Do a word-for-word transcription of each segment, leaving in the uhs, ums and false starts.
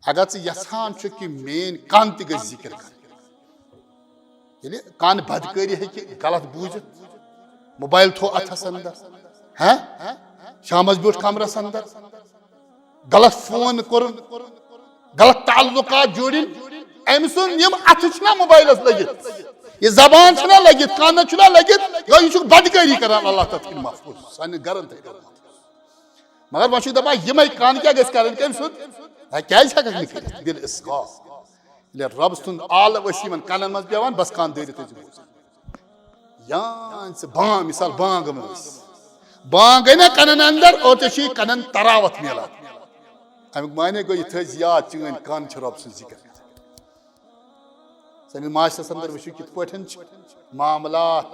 اگر ژٕ یژھان چھُکھ کہِ میٲنۍ کن تہِ گژھِ ذِکِر کرٕنۍ، ییٚلہِ کن بدکٲری ہیٚکہِ غلط بوٗزِتھ، موبایل تھوٚو اتھس اندر، ہاں، شامس بیوٗٹھ کمرس اندر، غلط فون کوٚرُن، غلط تعلقات جوڑِنۍ، أمۍ سُنٛد یِم اتھٕ چھِنہ موبایلس لٔگِتھ، یہِ زبان چھِنہ لٔگِتھ، کن چھُنہ لٔگِتھ، گوٚو یہِ چھُکھ بدکٲری کران، اللہ تتھ کِنۍ محفوظ، سانٮ۪ن گرن تھٲیِو محفوظ۔ مگر وۄنۍ چھُکھ دپان یِمے کن کیٛاہ گژھِ کرٕنۍ کٔمۍ سُنٛد؟ ہے، کیٛازِ ہٮ۪ککھ نہٕ کٔرِتھ؟ دِل اصغاء۔ ییٚلہِ رۄب سُنٛد آلہٕ ٲسۍ یِمن کنن منٛز پٮ۪وان، بس کن دٲرِتھ ٲسۍ بوزان۔ یا ژٕ بانگ، مثال بانگ منٛز۔ بانگ گٔے نا کنن اندر اور ژےٚ چھُے کنن تراوت میلان۔ امیُک معنی گوٚو یہِ تھٲوزِ یاد، چٲنۍ کن چھِ رۄب سُنٛد ذِکر کران۔ سٲنِس معاشرس اندر وٕچھِو کِتھ پٲٹھۍ چھِ معاملات۔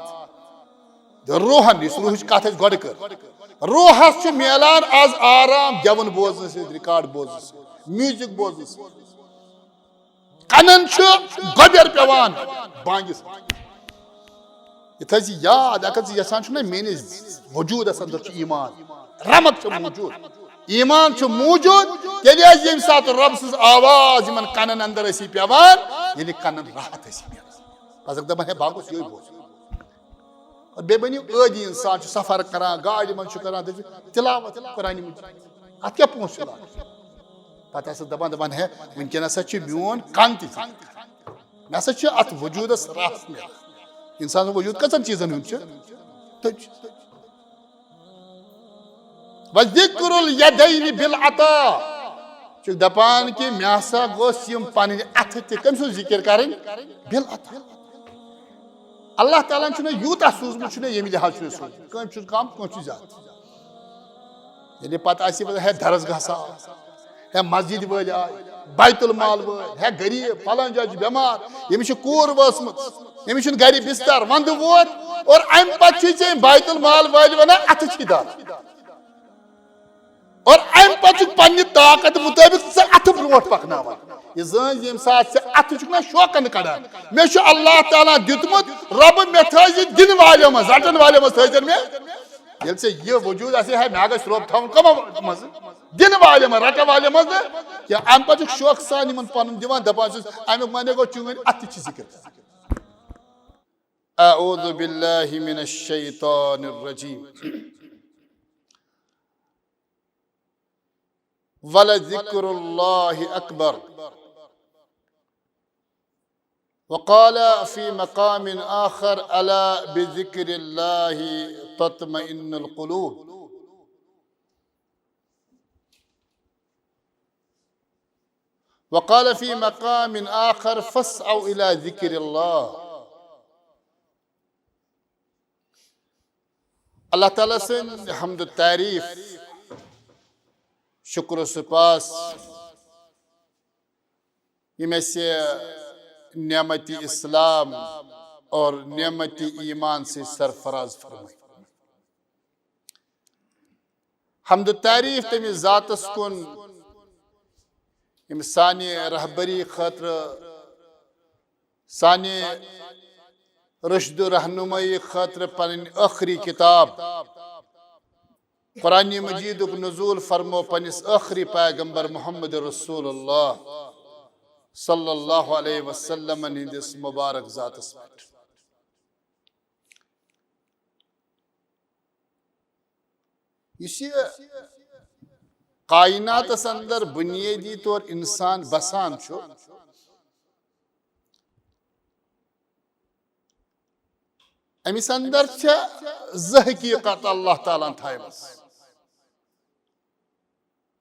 روحن، یُس روحٕچ کتھ اَسہِ گۄڈٕ کٔر، روحس چھُ میلان از آرام گٮ۪وُن بوزنہٕ سۭتۍ، ریکارڈ بوزنہٕ سۭتۍ، میوزک بوزنہٕ سۭتۍ۔ کنن چھُ گۄبیر پٮ۪وان بانگہِ سۭتۍ۔ یہِ تھٲیزِ یاد، اگر ژٕ یژھان چھُکھ نا میٲنِس وجوٗدس اندر چھُ ایمان، رمق چھُ موجود، ایمان چھُ موجود، تیٚلہِ ٲسۍ ییٚمہِ ساتہٕ رۄب سٕنٛز آواز یِمن کنن اندر ٲسی پٮ۪وان، ییٚلہِ کنن راحت ٲسی میلان۔ پتہٕ ٲسۍ دپان، ہے، بہٕ ہا گوٚژھ یِہوٚے بوزُن۔ اور بیٚیہِ بٔنِو عٲدی انسان، چھُ سفر کران، گاڑِ منٛز چھُ کران، دٔپِو تلاوت قرآنِ مجیٖد۔ اتھ کیٛاہ پونٛسہٕ چھُ لگان؟ پتہٕ ٲسۍ دپان، دپان، ہے، وٕنکیٚن ہسا چھُ میون کن تہِ ذِکر۔ مےٚ ہسا چھُ اتھ وجوٗدس راحت میلان۔ انسان سُنٛد وجوٗد کٔژن چیٖزن ہُنٛد چھُ؟ تہٕ وذکر الیدین بالعطا۔ چھُکھ دپان کہِ مےٚ ہسا گوٚژھ یِم پنٕنۍ اتھٕ تہِ کٔمۍ سُنٛد ذِکر کرٕنۍ؟ بالعطا۔ اللہ تعالیٰ ہن چھُنہٕ یوٗتاہ سوٗزمُت، چھُنہٕ ییٚمہِ لحاظ چھُنہٕ سوٗزمُت، کٲنٛسہِ چھُ کم، کٲنٛسہِ چھُ زیادٕ۔ ییٚلہِ پتہٕ آسہِ وَنان، ہے درس گاہ سا آو، ہے مسجد وٲلۍ آے، بیت المال وٲلۍ، ہے غریب فلان جایہِ چھُ بٮ۪مار، ییٚمِس چھِ کوٗر وٲژمٕژ، ییٚمِس چھُنہٕ گرِ بستر، ونٛدٕ ووت، اور امہِ پتہٕ چھُے ژےٚ بیت المال وٲلۍ ونان، اتھٕ چھی دار۔ اور امہِ پتہٕ چھُکھ پننہِ طاقت مطٲبق ژٕ اتھٕ برونٛٹھ پکناوان۔ یہِ زٲنۍ زِ ییٚمہِ ساتہٕ ژٕ اتھٕ چھُکھ نا شوقن کڑان، مےٚ چھُ اللہ تعالیٰ دیُتمُت، رۄبہٕ مےٚ تھٲیزِ دِنہٕ والٮ۪و منٛز، رٹن والٮ۪و منٛز تھٲیزٮ۪ن مےٚ۔ ییٚلہِ ژےٚ یہِ وجوٗد آسہِ ہے، مےٚ گژھِ رۄب تھاوُن کٕمو منٛز؟ دِنہٕ والٮ۪و منٛز، رٹن والٮ۪و منٛز نہٕ کینٛہہ۔ امہِ پتہٕ چھُکھ شوقہٕ سان یِمن پنُن دِوان، دپان چھُس، امیُک معنی گوٚو چٲنۍ اتھٕ چھِ ذِکر۔ اعوذ باللہ من الشیطان الرجیم۔ ولذکر اللہ اکبر۔ وقال في مقام آخر، ألا بذكر الله تطمئن القلوب۔ وقال في مقام آخر، فاسعوا إلى ذكر الله۔ اللہ تعالیٰ سٕنٛز حمد و تعریف، شکر و سپاس، ییٚمۍ اَسہِ نعمت اسلام اور نعمت ایمان سے سرفراز فرمائی۔ حمد و تعریف تٔمِس ذاتس کُن، ییٚمۍ سانہِ رہبری خٲطرٕ، سانہِ رشد و رہنمائی خٲطرٕ پنٕنۍ ٲخری کتاب قرآن مجیدُک نزول فرمو پننِس ٲخری پیغمبر محمد رسول اللہ صلی اللہ علیہ وسلمن ہٕنٛدِس مبارک ذاتس پٮ۪ٹھ۔ یُس یہِ کائناتس اندر بنیٲدی طور انسان بسان چھُ، أمِس اندر چھےٚ زٕ حقیقت اللہ تعالیٰ ہن تھایمژ۔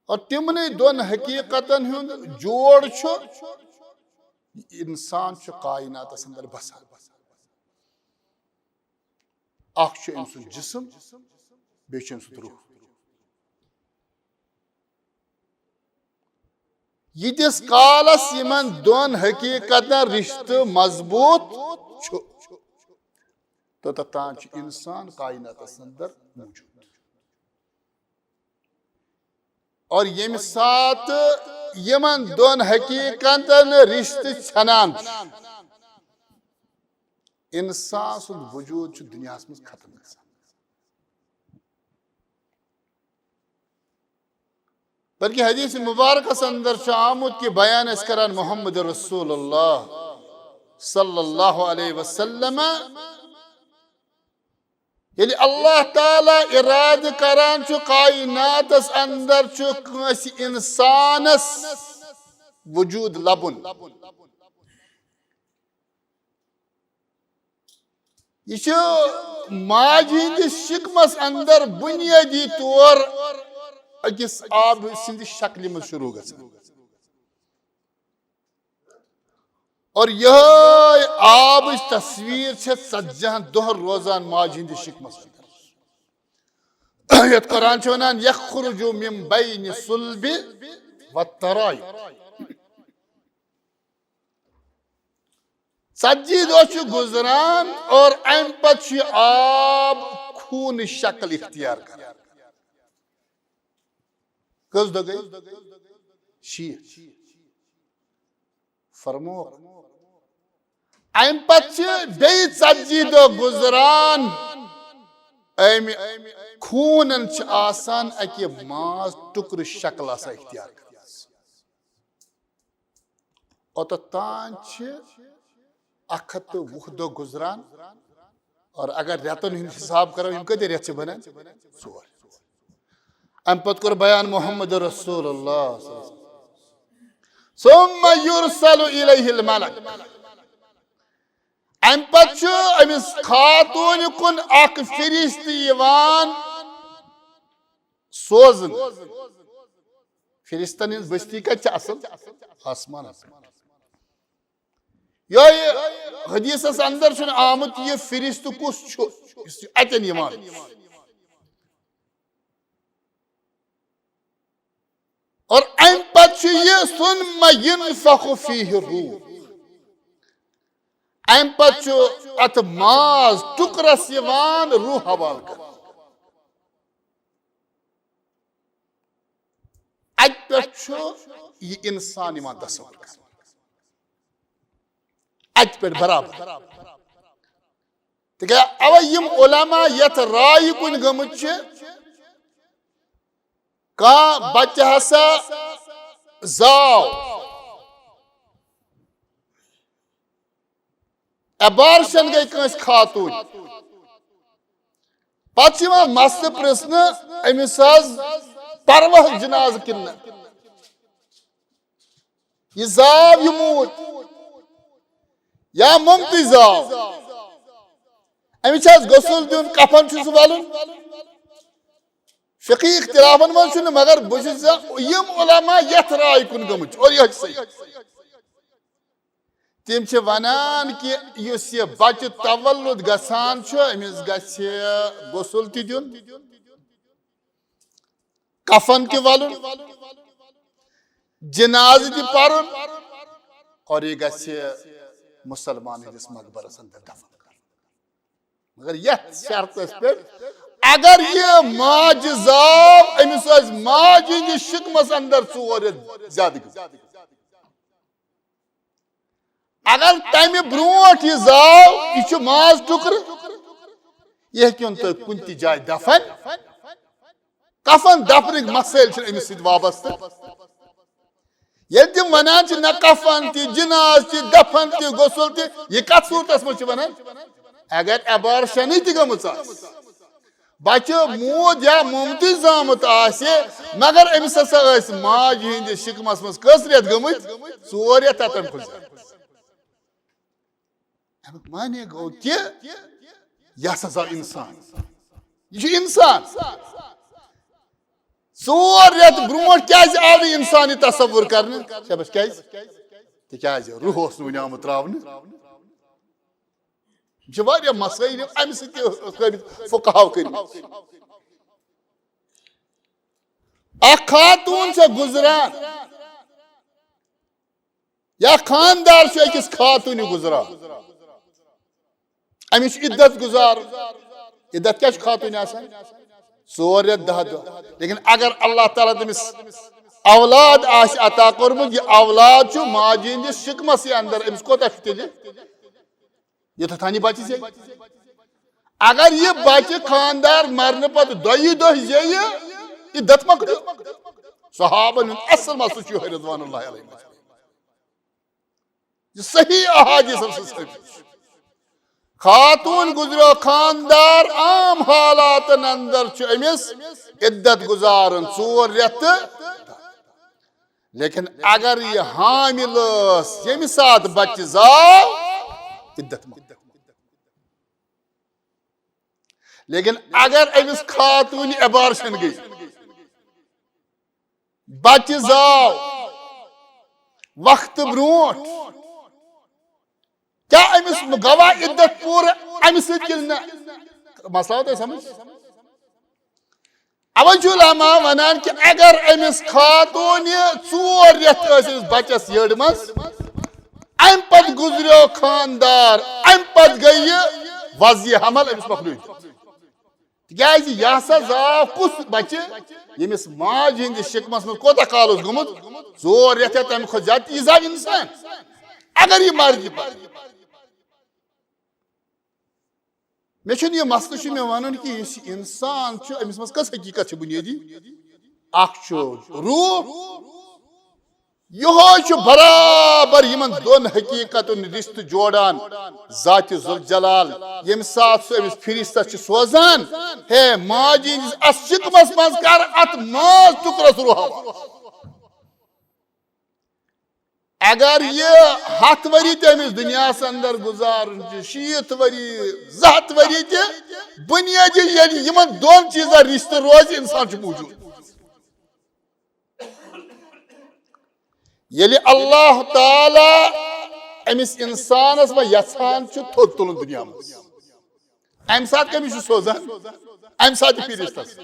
اور تِمنٕے دۄن حقیقتن ہُنٛد جوڑ چھُ انسان چھُ کائناتس اندر بسان۔ اکھ چھُ أمۍ سُنٛد جسم، بیٚیہِ چھُ أمۍ سُنٛد روح۔ ییٖتِس کالس یِمن دۄن حقیقتن رشتہٕ مضبوط چھُ، توٚتتھ تام چھُ انسان کائناتس اندر موجود۔ اور ییٚمہِ ساتہٕ یِمن دۄن حقیقتن رشتہٕ ژھٮ۪نان چھُ، انسان سُنٛد وجود چھُ دُنیاہس منٛز ختم گژھان۔ بلکہ حدیث مبارکس اندر چھُ آمُت کہ بیان ٲسۍ کران محمد رسول اللہ صلی اللہ علیہ وسلم، ییٚلہِ اللہ تعالیٰ ارادٕ کران چھُ کائناتس اندر چھُ کٲنٛسہِ انسانس وجود لبُن، یہِ چھُ ماجہِ ہٕنٛدِس شِکمس اندر بُنیٲدی طور أکِس آبہٕ سٕنٛدِ شکلہِ منٛز شروع گژھان۔ اور یِہوٚے آبٕچ تصویر چھےٚ ژتجی ہن دۄہن روزان ماجہِ ہٕنٛدِس شِکمس اندر۔ یتھ قرآن چھُ ونان، "یخرج من بین صلب و ترائب۔" ژتجی دۄہ چھُ گُزران اور امہِ پتہٕ چھُ یہِ آب خوٗنٕچ شکل اختیار کران۔ کٔژ دۄہ گٔے؟ شیٖٹھ۔ فرموکھ۔ امہِ پتہٕ چھِ بیٚیہِ ژتجی دۄہ گُزران۔ امہِ خوٗنن چھِ آسان اکہِ ماز ٹُکرٕ شکل آسان اختیار کٔرمٕژ۔ اوٚتتھ تام چھِ اکھ ہتھ تہٕ وُہ دۄہ گُزران۔ اور اگر رٮ۪تن ہُنٛد حساب کرو، یِم کۭتیاہ رٮ۪تھ چھِ بنان؟ ژور۔ امہِ پتہٕ کوٚر بیان محمد رسول اللہ صلی اللہ علیہ وسلم۔ ثم یرسل الیہ الملک۔ امہِ پتہٕ چھُ أمِس خاتوٗنہِ کُن اکھ فرشتہٕ یِوان سوزنہٕ۔ فرشتن ہٕنٛز بستی کتہِ چھِ اصل؟ آسمانس۔ یہِ حدیثس اندر چھُنہٕ آمُت یہِ فرشتہٕ کُس چھُ یُس یہِ اتٮ۪ن یِوان۔ اور امہِ پتہٕ چھُ یہِ ثم ینفخ فیہ روح۔ امہِ پتہٕ چھُ اتھ ماز ٹُکرس یِوان روح حوالہٕ کرنہٕ۔ اتہِ پٮ۪ٹھ چھُ یہِ انسان یِوان تصور کرنہٕ۔ اتہِ پٮ۪ٹھ برابر۔ تِکیٛازِ اوے یِم علماء یتھ رایہِ کُن گٔمٕتۍ چھِ، کانٛہہ بچہٕ ہسا زاو، abortion گٔے کٲنٛسہِ خاتوٗن، پتہٕ چھِ یِوان مسلہٕ پرژھنہٕ، أمِس حظ پروہس جنازٕ کِنہٕ نہ؟ یہِ زاو، یہِ موٗد، یا مُمتٕے زاو، أمِس چھا غسل دیُن، کفن چھُس ولُن؟ فقہی اختلافن منٛز چھُنہٕ، مگر بہٕ چھُس زن-، یِم علماء یتھ رایہِ کُن گٔمٕتۍ چھِ، اور یہِ چھِ صحیح۔ تِم چھِ ونان کہِ یُس یہِ بچہٕ تولُد گژھان چھُ، أمِس گژھِ غسل تہِ دیُن، کفن تہِ ولُن، جنازٕ تہِ پرُن، اور یہِ گژھِ مسلمان ہٕنٛدِس مقبرس اندر دفن کرُن۔ مگر یتھ شرطس پٮ۪ٹھ، اگر یہِ ماجہِ زاو، أمِس آسہِ ماجہِ ہٕنٛدِس شِکمس اندر ژور رٮ۪تھ زیادٕ گٔمٕتۍ۔ اگر تمہِ برونٹھ یہِ زاو، یہِ چھُ ماز ٹُکرٕ، یہِ ہیٚکِوُن تُہۍ کُنہِ تہِ جایہِ دفن۔ کفن دفنٕکۍ مسٲیل چھِ أمِس سۭتۍ وابستہٕ۔ ییٚلہِ تِم ونان چھِ، نہ کفن تہِ، جناز تہِ، دفن تہِ، غسل تہِ، یہِ کتھ صورتس منٛز چھِ ونان؟ اگر abortion تہِ گٔمٕژ آسہِ، بچہٕ موٗد یا مُمتٕے زامُت آسہِ، مگر أمِس ہسا ٲسۍ ماجہِ ہٕنٛدِس شِکمس منٛز کٔژ رٮ۪تھ گٔمٕتۍ؟ ژور رٮ۪تھ تہٕ تَمہِ کھۄتہٕ زیادٕ۔ اَمیُک معنی گوٚو کہِ یہِ ہسا زاو اِنسان۔ یہِ چھُ اِنسان۔ ژور رٮ۪تھ برونٛٹھ کیٛازِ آو نہٕ اِنسان یہِ تصور کرنہٕ؟ شاباش، کیٛازِ؟ تِکیٛازِ روح اوس نہٕ وُنہِ آمُت تراونہٕ۔ یِم چھِ واریاہ مسٲیِل یِم اَمہِ سۭتۍ تہِ ثٲبت فقہاو کٔرمٕتۍ۔ اکھ خاتوٗن چھےٚ گُزران یا خاندار چھُ أکِس خاتوٗنہِ گُزران، أمِس چھُ عدت گُزارُن۔ عدت کیٛاہ چھُ خاتوٗنہِ آسان؟ ژور رٮ۪تھ دَہ دۄہ۔ لیکن اگر اللہ تعالیٰ تٔمِس اولاد آسہِ عطا کوٚرمُت، یہِ اولاد چھُ ماجہِ ہٕنٛدِس شِکمَسٕے اندر، أمِس کوتاہ چھُ تیٚلہِ؟ یوٚتتھ تام یہِ بچہِ زیٚیہِ۔ اگر یہِ بچہِ خاندار مرنہٕ پتہٕ دۄیہِ دۄہہِ زیٚیہِ، یہِ دتہٕ مۄکلیو۔ صحابن ہُنٛد اصل مسلہٕ چھُ یِہوٚے رضوان اللہ علیہ مجمعین۔ یہِ صحیح احادیثن سۭتۍ ثٲبت چھُ۔ خاتون گزریو خاندار، عام حالاتن اندر چھُ أمِس عدت گزارُن ژور رٮ۪تھ تہٕ، لیکن اگر یہِ حامل ٲس، ییٚمہِ ساتہٕ بچہِ زاو، عدت مۄکلیو۔ لیکن اگر أمِس خاتون abortion گٔے، بچہِ زاو وقتہٕ برونٛٹھ، کیٛاہ أمِس گوا عدت پوٗرٕ اَمہِ سۭتۍ کِنہٕ نہ؟ مسلہٕ آو تۄہہِ سمجھ؟ اوے چھُ علماء ونان کہِ اگر أمِس خاتوٗنہِ ژور رٮ۪تھ ٲسۍ أمِس بچس یٔڈ منٛز، اَمہِ پتہٕ گُزریو خاندار، اَمہِ پتہٕ گٔے یہِ وضعِ حمل، أمِس مۄکلیو عدت۔ تِکیٛازِ یہِ ہسا زاو کُس بچہِ، ییٚمِس ماجہِ ہٕنٛدِس شِکمس منٛز کوتاہ کال اوس گوٚمُت؟ ژور رٮ۪تھ یا تَمہِ کھۄتہٕ زیادٕ، یہِ زاو اِنسان۔ اگر یہِ مرِ تہِ پتہٕ۔ مےٚ چھُنہٕ یہِ مسلہٕ چھُ مےٚ وَنُن کہِ یُس یہِ اِنسان چھُ، أمِس منٛز کٔژ حقیٖقت چھِ بُنیٲدی؟ اکھ چھُ روح، یِہوٚے چھُ برابر یِمن دۄن حقیٖقتن رِشتہٕ جوڑان۔ ذاتِ ذوالجلال ییٚمہِ ساتہٕ سُہ أمِس فِرِشتس چھُ سوزان، ہے ماجہِ ہٕنٛدِس اَتھ شِکمس منٛز کر اَتھ ماز ٹُکرس روح حوالہٕ۔ اگر یہِ ہتھ ؤری تہِ أمِس دُنیاہس اندر گُزارُن چھُ، شیٖتھ ؤری، زٕ ہتھ ؤری تہِ، بُنیٲدی ییٚلہِ یِمن دۄن چیٖزن رِشتہٕ روزِ، اِنسان چھُ موٗجوٗد۔ ییٚلہِ اللہ تعالیٰ أمِس اِنسانس منٛز یژھان چھُ تھوٚد تُلُن دُنیا منٛز، اَمہِ ساتہٕ کٔمِس چھُ سوزان؟ اَمہِ ساتہٕ تہِ فِرِشتس۔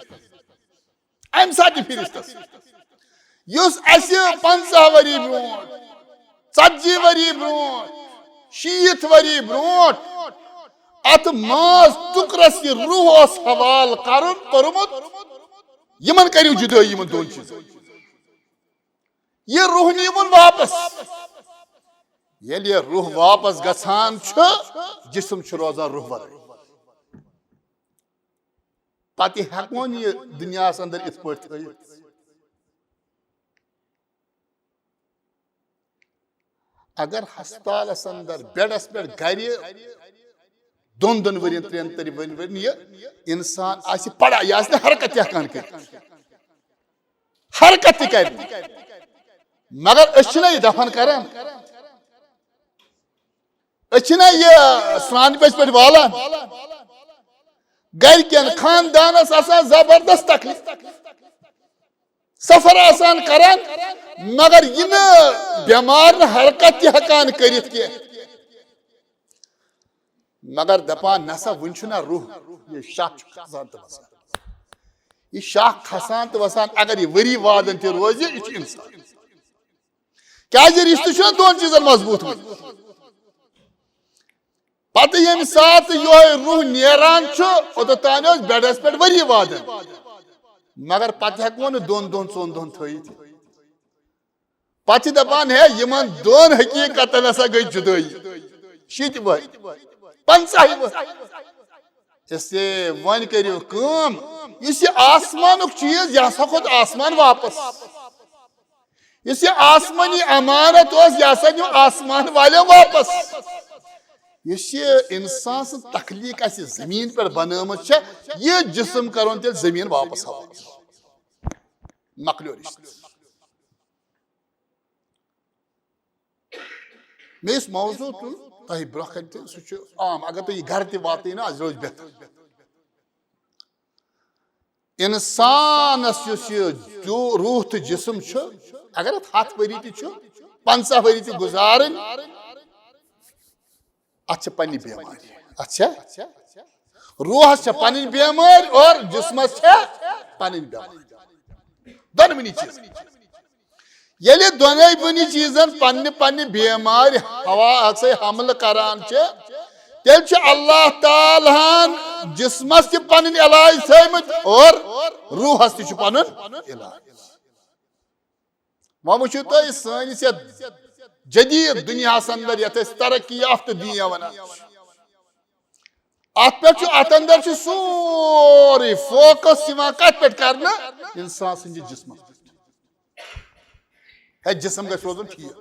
اَمہِ ساتہٕ تہِ فِرِشتس۔ یُس اَسہِ پنٛژاہ ؤری برونٛٹھ، ژتجی ؤری برونٛٹھ، شیٖتھ ؤری برونٛٹھ اَتھ ماز ٹُکرس یہِ روح اوس حوالہٕ کرُن کوٚرمُت، یِمن کٔرِو جُدٲیی یِمن دۄن چیٖزن۔ یہِ روح نیٖوُن واپس۔ ییٚلہِ یہِ روح واپس گژھان چھُ، جسم چھُ روزان روح ورٲے۔ پتہٕ ہٮ۪کون یہِ دُنیاہس اندر یِتھ پٲٹھۍ تھٲیِتھ۔ اگر ہسپتالس اندر بیڈس پٮ۪ٹھ گرِ دۄن دۄن ؤرین، ترٛٮ۪ن ترٛٮ۪ن ؤرین یہِ انسان آسہِ پڑا، یہِ آسہِ نہٕ حرکت تہِ ہٮ۪کان کٔرِتھ، حرکت تہِ کرِ نہٕ۔ مگر أسۍ چھِنہ یہِ دفن کران، أسۍ چھِنہ یہِ سرٛان پٮ۪ٹھ پٮ۪ٹھ والان۔ گرِکٮ۪ن خاندانس آسان زبردست تکلیف، سفر آسان کران، مگر یہِ نہٕ بٮ۪مار نہٕ حرکت تہِ ہٮ۪کان کٔرِتھ کینٛہہ۔ مگر دپان نسا وُنہِ چھُنہ روح، یہِ شاہ چھُ کھسان تہٕ وسان۔ یہِ شاہ کھسان تہٕ وسان، اگر یہِ ؤری وادن تہِ روزِ، یہِ چھُ انسان۔ کیازِ رشتہٕ چھُنہ دۄن چیٖزن مضبوٗط وُنہِ۔ پتہٕ ییٚمہِ ساتہٕ یِہوٚے روح نیران چھُ، اوٚتتھ تام اوس بیڈس پٮ۪ٹھ ؤری وادن، مگر پتہٕ ہٮ۪کو نہٕ دۄن دۄن ژۄن دۄہن تھٲیِتھ۔ پتہٕ چھِ دپان، ہے، یِمن دۄن حقیٖقتن ہسا گٔے جُدٲیی۔ شیٖتہِ وٕہٕرۍ، پنٛژاہہِ وٕہٕرۍ۔ اس لیے وۄنۍ کٔرِو کٲم، یُس یہِ آسمانُک چیٖز، یہِ ہسا کھوٚت آسمان واپس۔ یُس یہِ آسمٲنی امانت اوس، یہِ ہسا نیوٗ آسمان والیو واپس۔ یُس یہِ انسان سٕنٛز تخلیٖق اَسہِ زٔمیٖن پٮ۪ٹھ بنٲومٕژ چھےٚ، یہِ جسم کرون تیٚلہِ زٔمیٖن واپس حوالہٕ۔ مۄکلیو رشتہٕ۔ مےٚ یُس موضوع تُل تۄہہِ برونٛہہ کنہِ تہِ، سُہ چھُ عام، اگر تُہۍ یہِ گرٕ تہِ واتنٲیِو نہ، اَسہِ روزِ بہتر۔ انسانس یُس یہِ جو-، روح تہٕ جسم چھُ، اگر اتھ ہتھ ؤری تہِ چھُ، پنٛژاہ ؤری تہِ گُزارٕنۍ، اتھ چھِ پننہِ بٮ۪مارِ۔ اتھ چھےٚ، روحس چھےٚ پنٕنۍ بٮ۪مٲرۍ اور جسمس چھےٚ پنٕنۍ بٮ۪مٲرۍ۔ دۄنوٕنی چیٖز۔ ییٚلہِ دۄنوٕنی چیٖزن پننہِ پننہِ بٮ۪مارِ ہوا سۭتۍ حملہٕ کران چھِ، تیٚلہِ چھُ اللہ تعالیٰ ہن جسمس تہِ پنٕنۍ علاج تھٲومٕتۍ اور روحس تہِ چھُ پنُن علاج۔ وۄنۍ وٕچھِو تُہۍ سٲنِس یتھ جدید دُنیاہس اندر، یتھ أسۍ ترقی یافتہٕ دُنیا ونان چھِ، اتھ پٮ۪ٹھ چھُ، اتھ اندر چھُ سورُے focus یِوان کتھ پٮ۪ٹھ کرنہٕ؟ انسان سٕنٛدِس جسمس پٮ۪ٹھ۔ ہے، جسم گژھِ روزُن ٹھیٖک۔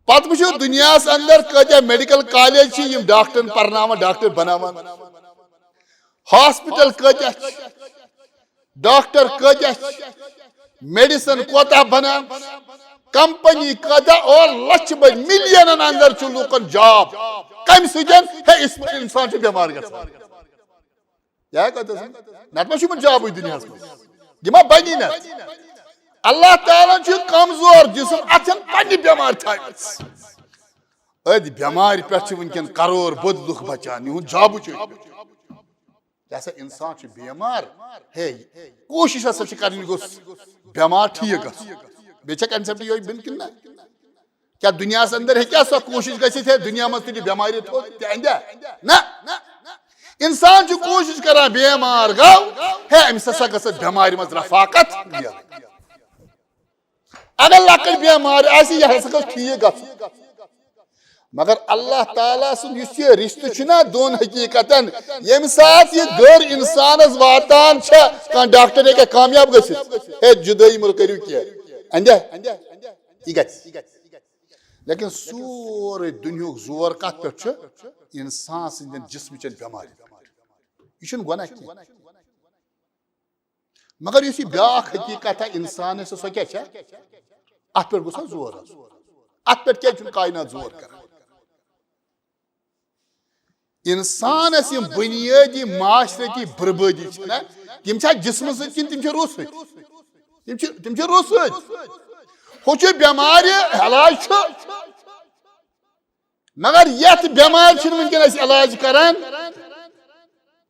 پتہٕ وٕچھِو دُنیاہَس اندر کۭتیٛاہ میڈیکل کالج چھِ، یِم ڈاکٹرن پرناوان، ڈاکٹر بناوان۔ ہاسپٹل کۭتیٛاہ چھِ، ڈاکٹر کۭتیٛاہ چھِ، میڈیسن کوتاہ بنان، کمپنی کۭتیٛاہ، اور لچھ بٔدۍ ملینن اندر چھُ لوٗکن جاب۔ کمہِ سۭتۍ؟ ہے، اس انسان چھُ بٮ۪مار گژھان۔ یا کتھ ٲسٕم؟ نتہٕ ما چھُ یِمن جابٕے دُنیاہس منٛز؟ یہِ ما بنی نہ؟ اللہ تعالیٰ ہن چھُ کمزور جسم، اتھ چھنہٕ پننہِ بٮ۪مارِ تھایمٕژ۔ أتھۍ بٮ۪مارِ پٮ۪ٹھ چھِ وٕنکٮ۪ن کرور بٔدۍ لُکھ بچان، یِہُنٛد جابٕے چھُ أتھۍ پٮ۪ٹھ۔ یہِ ہسا انسان چھُ بٮ۪مار، ہے، کوٗشِش ہسا چھِ کرٕنۍ، گوٚژھ بٮ۪مار ٹھیٖک گژھُن۔ بیٚیہِ چھا concept یِہوٚے بِن کِنہٕ نہ؟ کیٛاہ دُنیاہَس اندر ہیٚکیٛاہ سۄ کوٗشِش گٔژھِتھ، ہے، دُنیا منٛز تُلہِ بٮ۪مارِ تھوٚد تہِ اندیٛا؟ نہ۔ انسان چھُ کوٗشِش کران، بٮ۪مار گوٚو، ہے، أمِس ہسا گٔژھ بٮ۪مارِ منٛز رفاقت میلٕنۍ۔ اگر لۄکٕٹ بٮ۪مارِ آسہِ، یہِ ہسا گٔژھ ٹھیٖک گژھُن۔ مگر اللہ تعالیٰ سُنٛد یُس یہِ رِشتہٕ چھُ نا دۄن حقیٖقتن، ییٚمہِ ساتہٕ یہِ غٲر انسانس واتان چھےٚ، کانٛہہ ڈاکٹر ہیٚکیٛاہ کامیاب گٔژھِتھ؟ ہے، جُدٲیی مہ کٔرِو کینٛہہ۔ اندیٛا؟ یہِ گژھِ۔ لیکن سورُے دُنیہُک زور کتھ پٮ۪ٹھ چھُ؟ انسان سٕنٛدٮ۪ن جسمٕچٮ۪ن بٮ۪مارٮ۪ن پٮ۪ٹھ۔ یہِ چھُنہٕ گۄناہ کینٛہہ۔ مگر یُس یہِ بیٛاکھ حقیٖقت چھےٚ انسانس، سۄ کیٛاہ چھےٚ؟ اتھ پٮ۪ٹھ گوٚژھ نا زور آسُن۔ اتھ پٮ۪ٹھ کیٛازِ چھُنہٕ کائنات زور کران؟ انسانس یِم بنیٲدی معاشرتی بربٲدی چھِ نا، تِم چھا جسمہٕ سۭتۍ کِنہٕ تِم چھِ روح سۭتۍ؟ تِم چھِ، تِم چھِ روح سۭتۍ۔ ہُہ چھُ بٮ۪مارِ علاج چھُ، مگر یتھ بٮ۪مارِ چھِنہٕ وٕنکٮ۪ن أسۍ علاج کران۔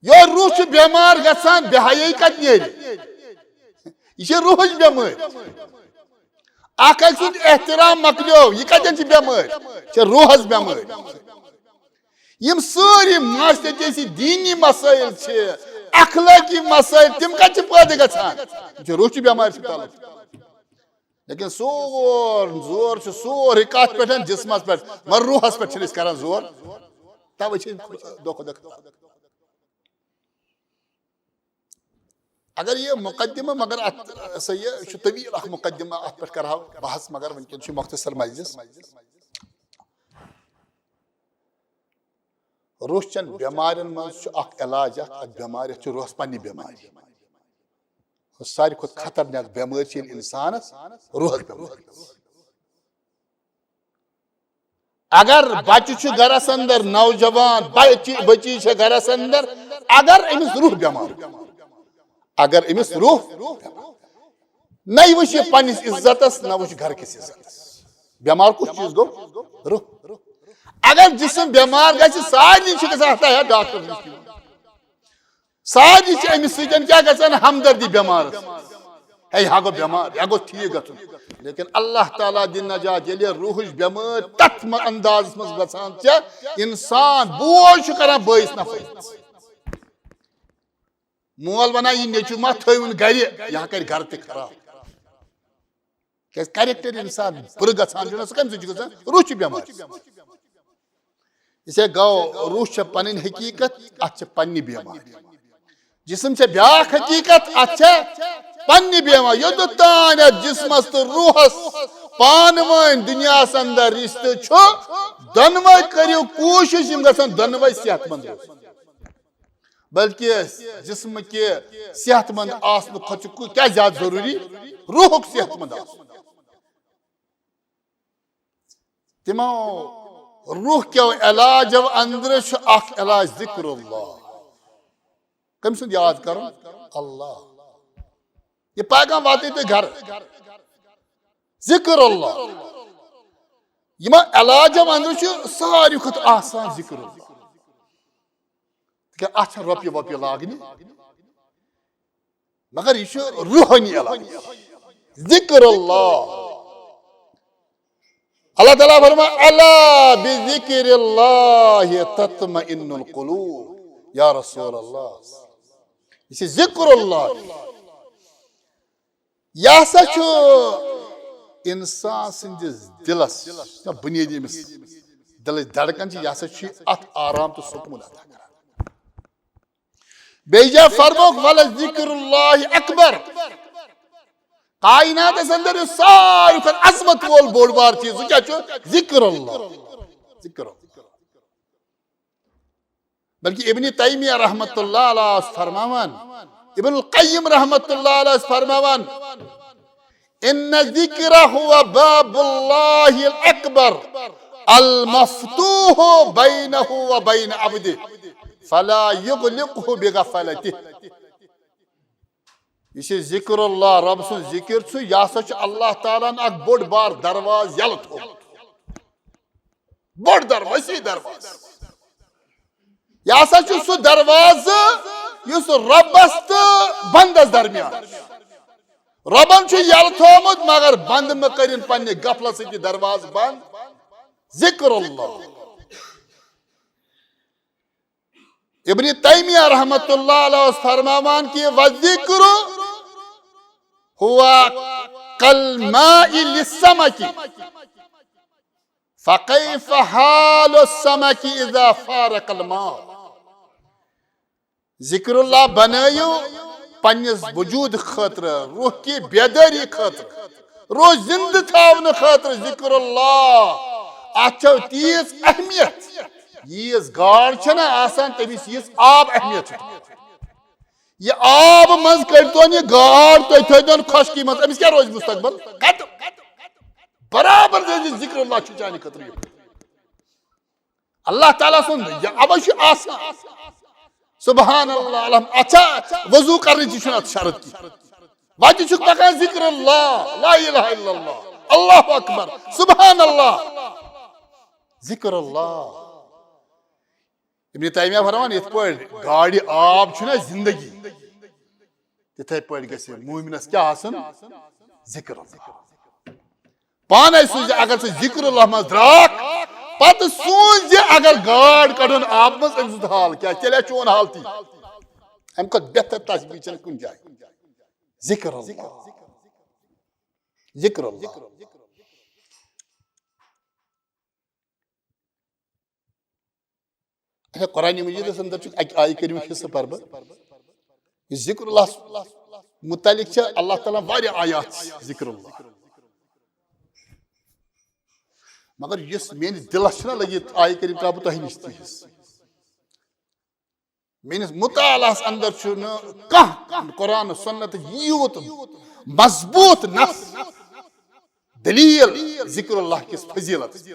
یورٕ روح چھُ بٮ۪مار گژھان، بے حیٲیی کتہِ نیرِ؟ یہِ چھِ روحٕچ بٮ۪مٲرۍ۔ اکھ أکۍ سُنٛد احترام مۄکلیو، یہِ کتٮ۪ن چھِ بٮ۪مٲرۍ؟ چھِ روحس بٮ۪مٲرۍ۔ یِم سٲری معاشرتی دینی مسائل چھِ، اخلٲقی مسائل، تِم کتہِ چھِ پٲدٕ گژھان؟ یِم چھِ روحچہِ بٮ۪مارِ سۭتۍ تعلق۔ لیکن سور زور چھُ سورُے کتھ پٮ۪ٹھ؟ جسمس پٮ۪ٹھ، مگر روحس پٮ۪ٹھ چھِنہٕ أسۍ کران زور۔ توے چھِ دۄہ کھۄتہٕ دۄہ خراب۔ اگر یہِ مقدمہ، مگر اتھ سا یہِ چھُ طویل اکھ مقدمہ، اتھ پٮ۪ٹھ کرہاو بحث، مگر وٕنکٮ۪ن چھُ مختصر مجلس۔ روح چٮ۪ن بٮ۪مارٮ۪ن منٛز چھُ اکھ علاج اکھ، اتھ بٮ۪مارِ چھُ روحس پننہِ بٮ۪مارِ۔ ساروی کھۄتہٕ خطرناک بٮ۪مٲرۍ چھِ ییٚلہِ انسانس روحس بٮ۪مٲرۍ۔ اگر بچہِ چھُ گرس اندر، نوجوان بچہِ، بچی چھےٚ گرس اندر، اگر أمِس روح بٮ۪مار، اگر أمِس روح، نہ وٕچھِ یہِ پننِس عزتس، نہ وٕچھِ گرٕ کِس عزتس۔ بٮ۪مار کُس چیٖز گوٚو؟ روح۔ اگر جسم بٮ۪مار گژھِ، سارنٕے چھِ گژھان، ہتا ہے ڈاکٹر نِش نِیِو۔ سارنٕے چھِ أمِس سۭتۍ کیٛاہ گژھان؟ ہمدردی بٮ۪مارس۔ ہے، یہِ ہا گوٚو بٮ۪مار، یہِ ہا گوٚژھ ٹھیٖک گژھُن۔ لیکن اللہ تعالیٰ دِن نجات، ییٚلہِ یہِ روحٕچ بٮ۪مٲرۍ تتھ م-، اندازس منٛز گژھان چھےٚ، انسان بوج چھُ کران بٲیِس نفرس۔ مول ونان، یہِ نیٚچوٗ ما تھٲوِن گرِ، یہِ ہا کرِ گرٕ تہِ خراب۔ کیٛازِ character انسان بُرٕ گژھان چھُنہ، سُہ کمہِ سۭتۍ چھُ گژھان؟ روح چھُ بٮ۪مار۔ یِتھے گوٚو، روح چھےٚ پنٕنۍ حقیٖقت، اتھ چھےٚ پننہِ بٮ۪مارِ۔ جسم چھےٚ بیٛاکھ حقیٖقت، اتھ چھےٚ پننہِ بٮ۪مارِ۔ یوٚتتھ تام اتھ جسمس تہٕ روحس پانہٕ وٲنۍ دُنیاہس اندر رشتہٕ چھُ، دۄنوے کٔرِو کوٗشش یِم گژھن دۄنوے صحت مند روزٕنۍ۔ بلکہ جسم کہِ صحت مند آسنہٕ کھۄتہٕ چھُ کُ-، کیٛاہ زیادٕ ضروٗری؟ روحُک صحت مند آسُن۔ تِمو روح کیو علاجو اندرٕ چھُ اکھ علاج ذکر اللہ۔ کٔمۍ سُنٛد یاد کرُن؟ اللہ۔ یہِ پیغام واتنٲیِو تُہۍ گرٕ۔ ذکر اللہ۔ یِمو علاجو اندرٕ چھُ ساروی کھۄتہٕ آسان ذکر اللہ۔ تِکیٛازِ اتھ چھےٚ رۄپیہِ وۄپیہِ لاگنہِ، مگر یہِ چھُ روحٲنی علاج۔ ذکر اللہ۔ اللہ تعالیٰ فرمان، الا بذکر اللہ تطمئن القلوب۔ یا رسول اللہ، یہِ چھُ ذکر اللہ۔ یہِ ہسا چھُ انسان سٕنٛدِس دِلس، یۄس بُنیٲدی أمِس دِلٕچ دھڑکن چھِ، یہِ ہسا چھُ اتھ آرام تہٕ سکوٗن عطا کران۔ بیٚیہِ جایہِ فرمووُکھ، "ولذکر اللہ اکبر۔" کائناتس اندر یُس ساروی کھۄتہٕ عظمت وول بوٚڑ بار چیٖز، سُہ کیٛاہ چھُ؟ ذکر اللہ۔ ذکر اللہ۔ بلکہ ابن تیمیہ رحمت اللہ علیہ اوس فرماوان، ابن القیم رحمت اللہ علیہ اوس فرماوان، ان الذکر هو باب اللہ الاکبر المفتوح بینہ و بین عبدہ فلا یغلقہ بغفلتہ۔ یہِ چھُ ذکر اللہ، رب سُنٛد ذکر چھُ، یہِ ہسا چھُ اللہ تعالیٰ ہن اکھ بوٚڑ بار دروازٕ یلہٕ تھوٚومُت۔ بوٚڑ دروازٕ، وسیع دروازٕ۔ یہِ ہسا چھُ سُہ دروازٕ یُس ربس تہٕ بندس درمیان چھُ۔ ربن چھُ یلہٕ تھوٚومُت، مگر بندٕ مہ کٔرِن پننہِ غفلت سۭتۍ یہِ دروازٕ بند۔ ذکر اللہ۔ ابن تیمیہ رحمت اللہ علیہ اوس فرماوان کہ والذکر هو کالماء للسمک فکیف حال السمک اذا فارق الماء۔ ذکر اللہ بنٲیِو پننِس وجود خٲطرٕ، روح کی بیدٲری خٲطرٕ، روح زندٕ تھاونہٕ خٲطرٕ ذکر اللہ۔ اتھ چھو تیٖژ اہمیت، ییٖژ گاڈ چھنہ آسان، تٔمِس ییٖژ آب اہمیت چھِ۔ یہِ آب منٛز کٔڑۍتون یہِ گاڈ، تُہۍ تھٲیتون خۄشکی منٛز، أمِس کیٛاہ روزِ مستقبل؟ ختم۔ برابر روزِ ذکر اللہ چھُ چانہِ خٲطرٕ یہِ۔ اللہ تعالیٰ سُنٛد یہِ اَوَے چھُ آسان۔ سبحان اللہ، الحمد، اچھا، وضو کرنٕچ چھُنہٕ اَتھ شرط کینٛہہ۔ وَتہِ چھُکھ پَکان ذکر اللہ، لا الہ الا اللہ، اللہ اکبر، سبحان اللہ، ذکر اللہ۔ ابن تیمیہ فرماوان، یِتھ پٲٹھۍ گاڈِ آب چھُنہ زندگی، تِتھے پٲٹھۍ گژھِ مومنس کیٛاہ آسُن؟ ذکر اللہ۔ پانے سوٗزِ، اگر ژٕ ذکر اللہ منٛز درٛاکھ، پتہٕ سوٗنچ زِ اگر گاڈ کڑُن آبہٕ منٛز، أمۍ سُنٛد حال کیٛاہ؟ تیٚلہِ آسہِ چون حال تی۔ اَمہِ کھۄتہٕ بہتر تسبیح چھنہٕ کُنہِ جایہِ۔ ذکر اللہ۔ ذکر اللہ۔ اچھا، قرآن مجیدس اندر چھُ اکہِ آیہِ کٔرِو حصہٕ پرٕ بہٕ۔ یہِ ذکر اللہ متعلق چھِ اللہ تعالیٰ واریاہ آیات ذکر اللہ۔ مگر یُس میٲنِس دِلس چھُنہ لٔگِتھ، آیہِ کٔرِو ترٛاوٕ بہٕ تۄہہِ نِش تہِ حصہٕ۔ میٲنِس مطالعس اندر چھُنہٕ کانٛہہ قرآن سنت یوٗت مضبوط نص، دلیل ذکر اللہ کِس فضیلت۔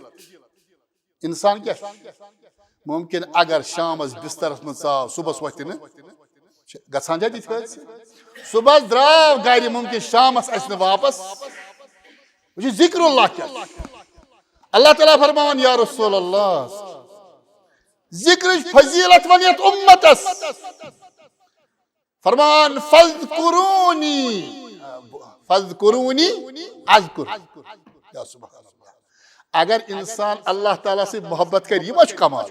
انسان کیٛاہ چھُ؟ ممکن اگر شامس بسترس منٛز ژاو، صبحس وۄتھِ نہٕ، چھِ گژھان چھا تِتھۍ پٲٹھۍ؟ صبحس درٛاو گرِ، ممکن شامس اَژِ نہٕ واپس۔ وٕچھِو ذکر اللہ کیٛاہ چھُ۔ اللہ تعالیٰ فرماوان، یا رسول اللہ، ذکرٕچ فضیلت وَن یَتھ اُمتَس۔ فرمان، فذکرونی، فذکرونی اذکر۔ یا سبحان اللہ۔ اگر انسان اللہ تعالیٰ سۭتۍ محبت کرِ، یہِ ما چھُ کمال؟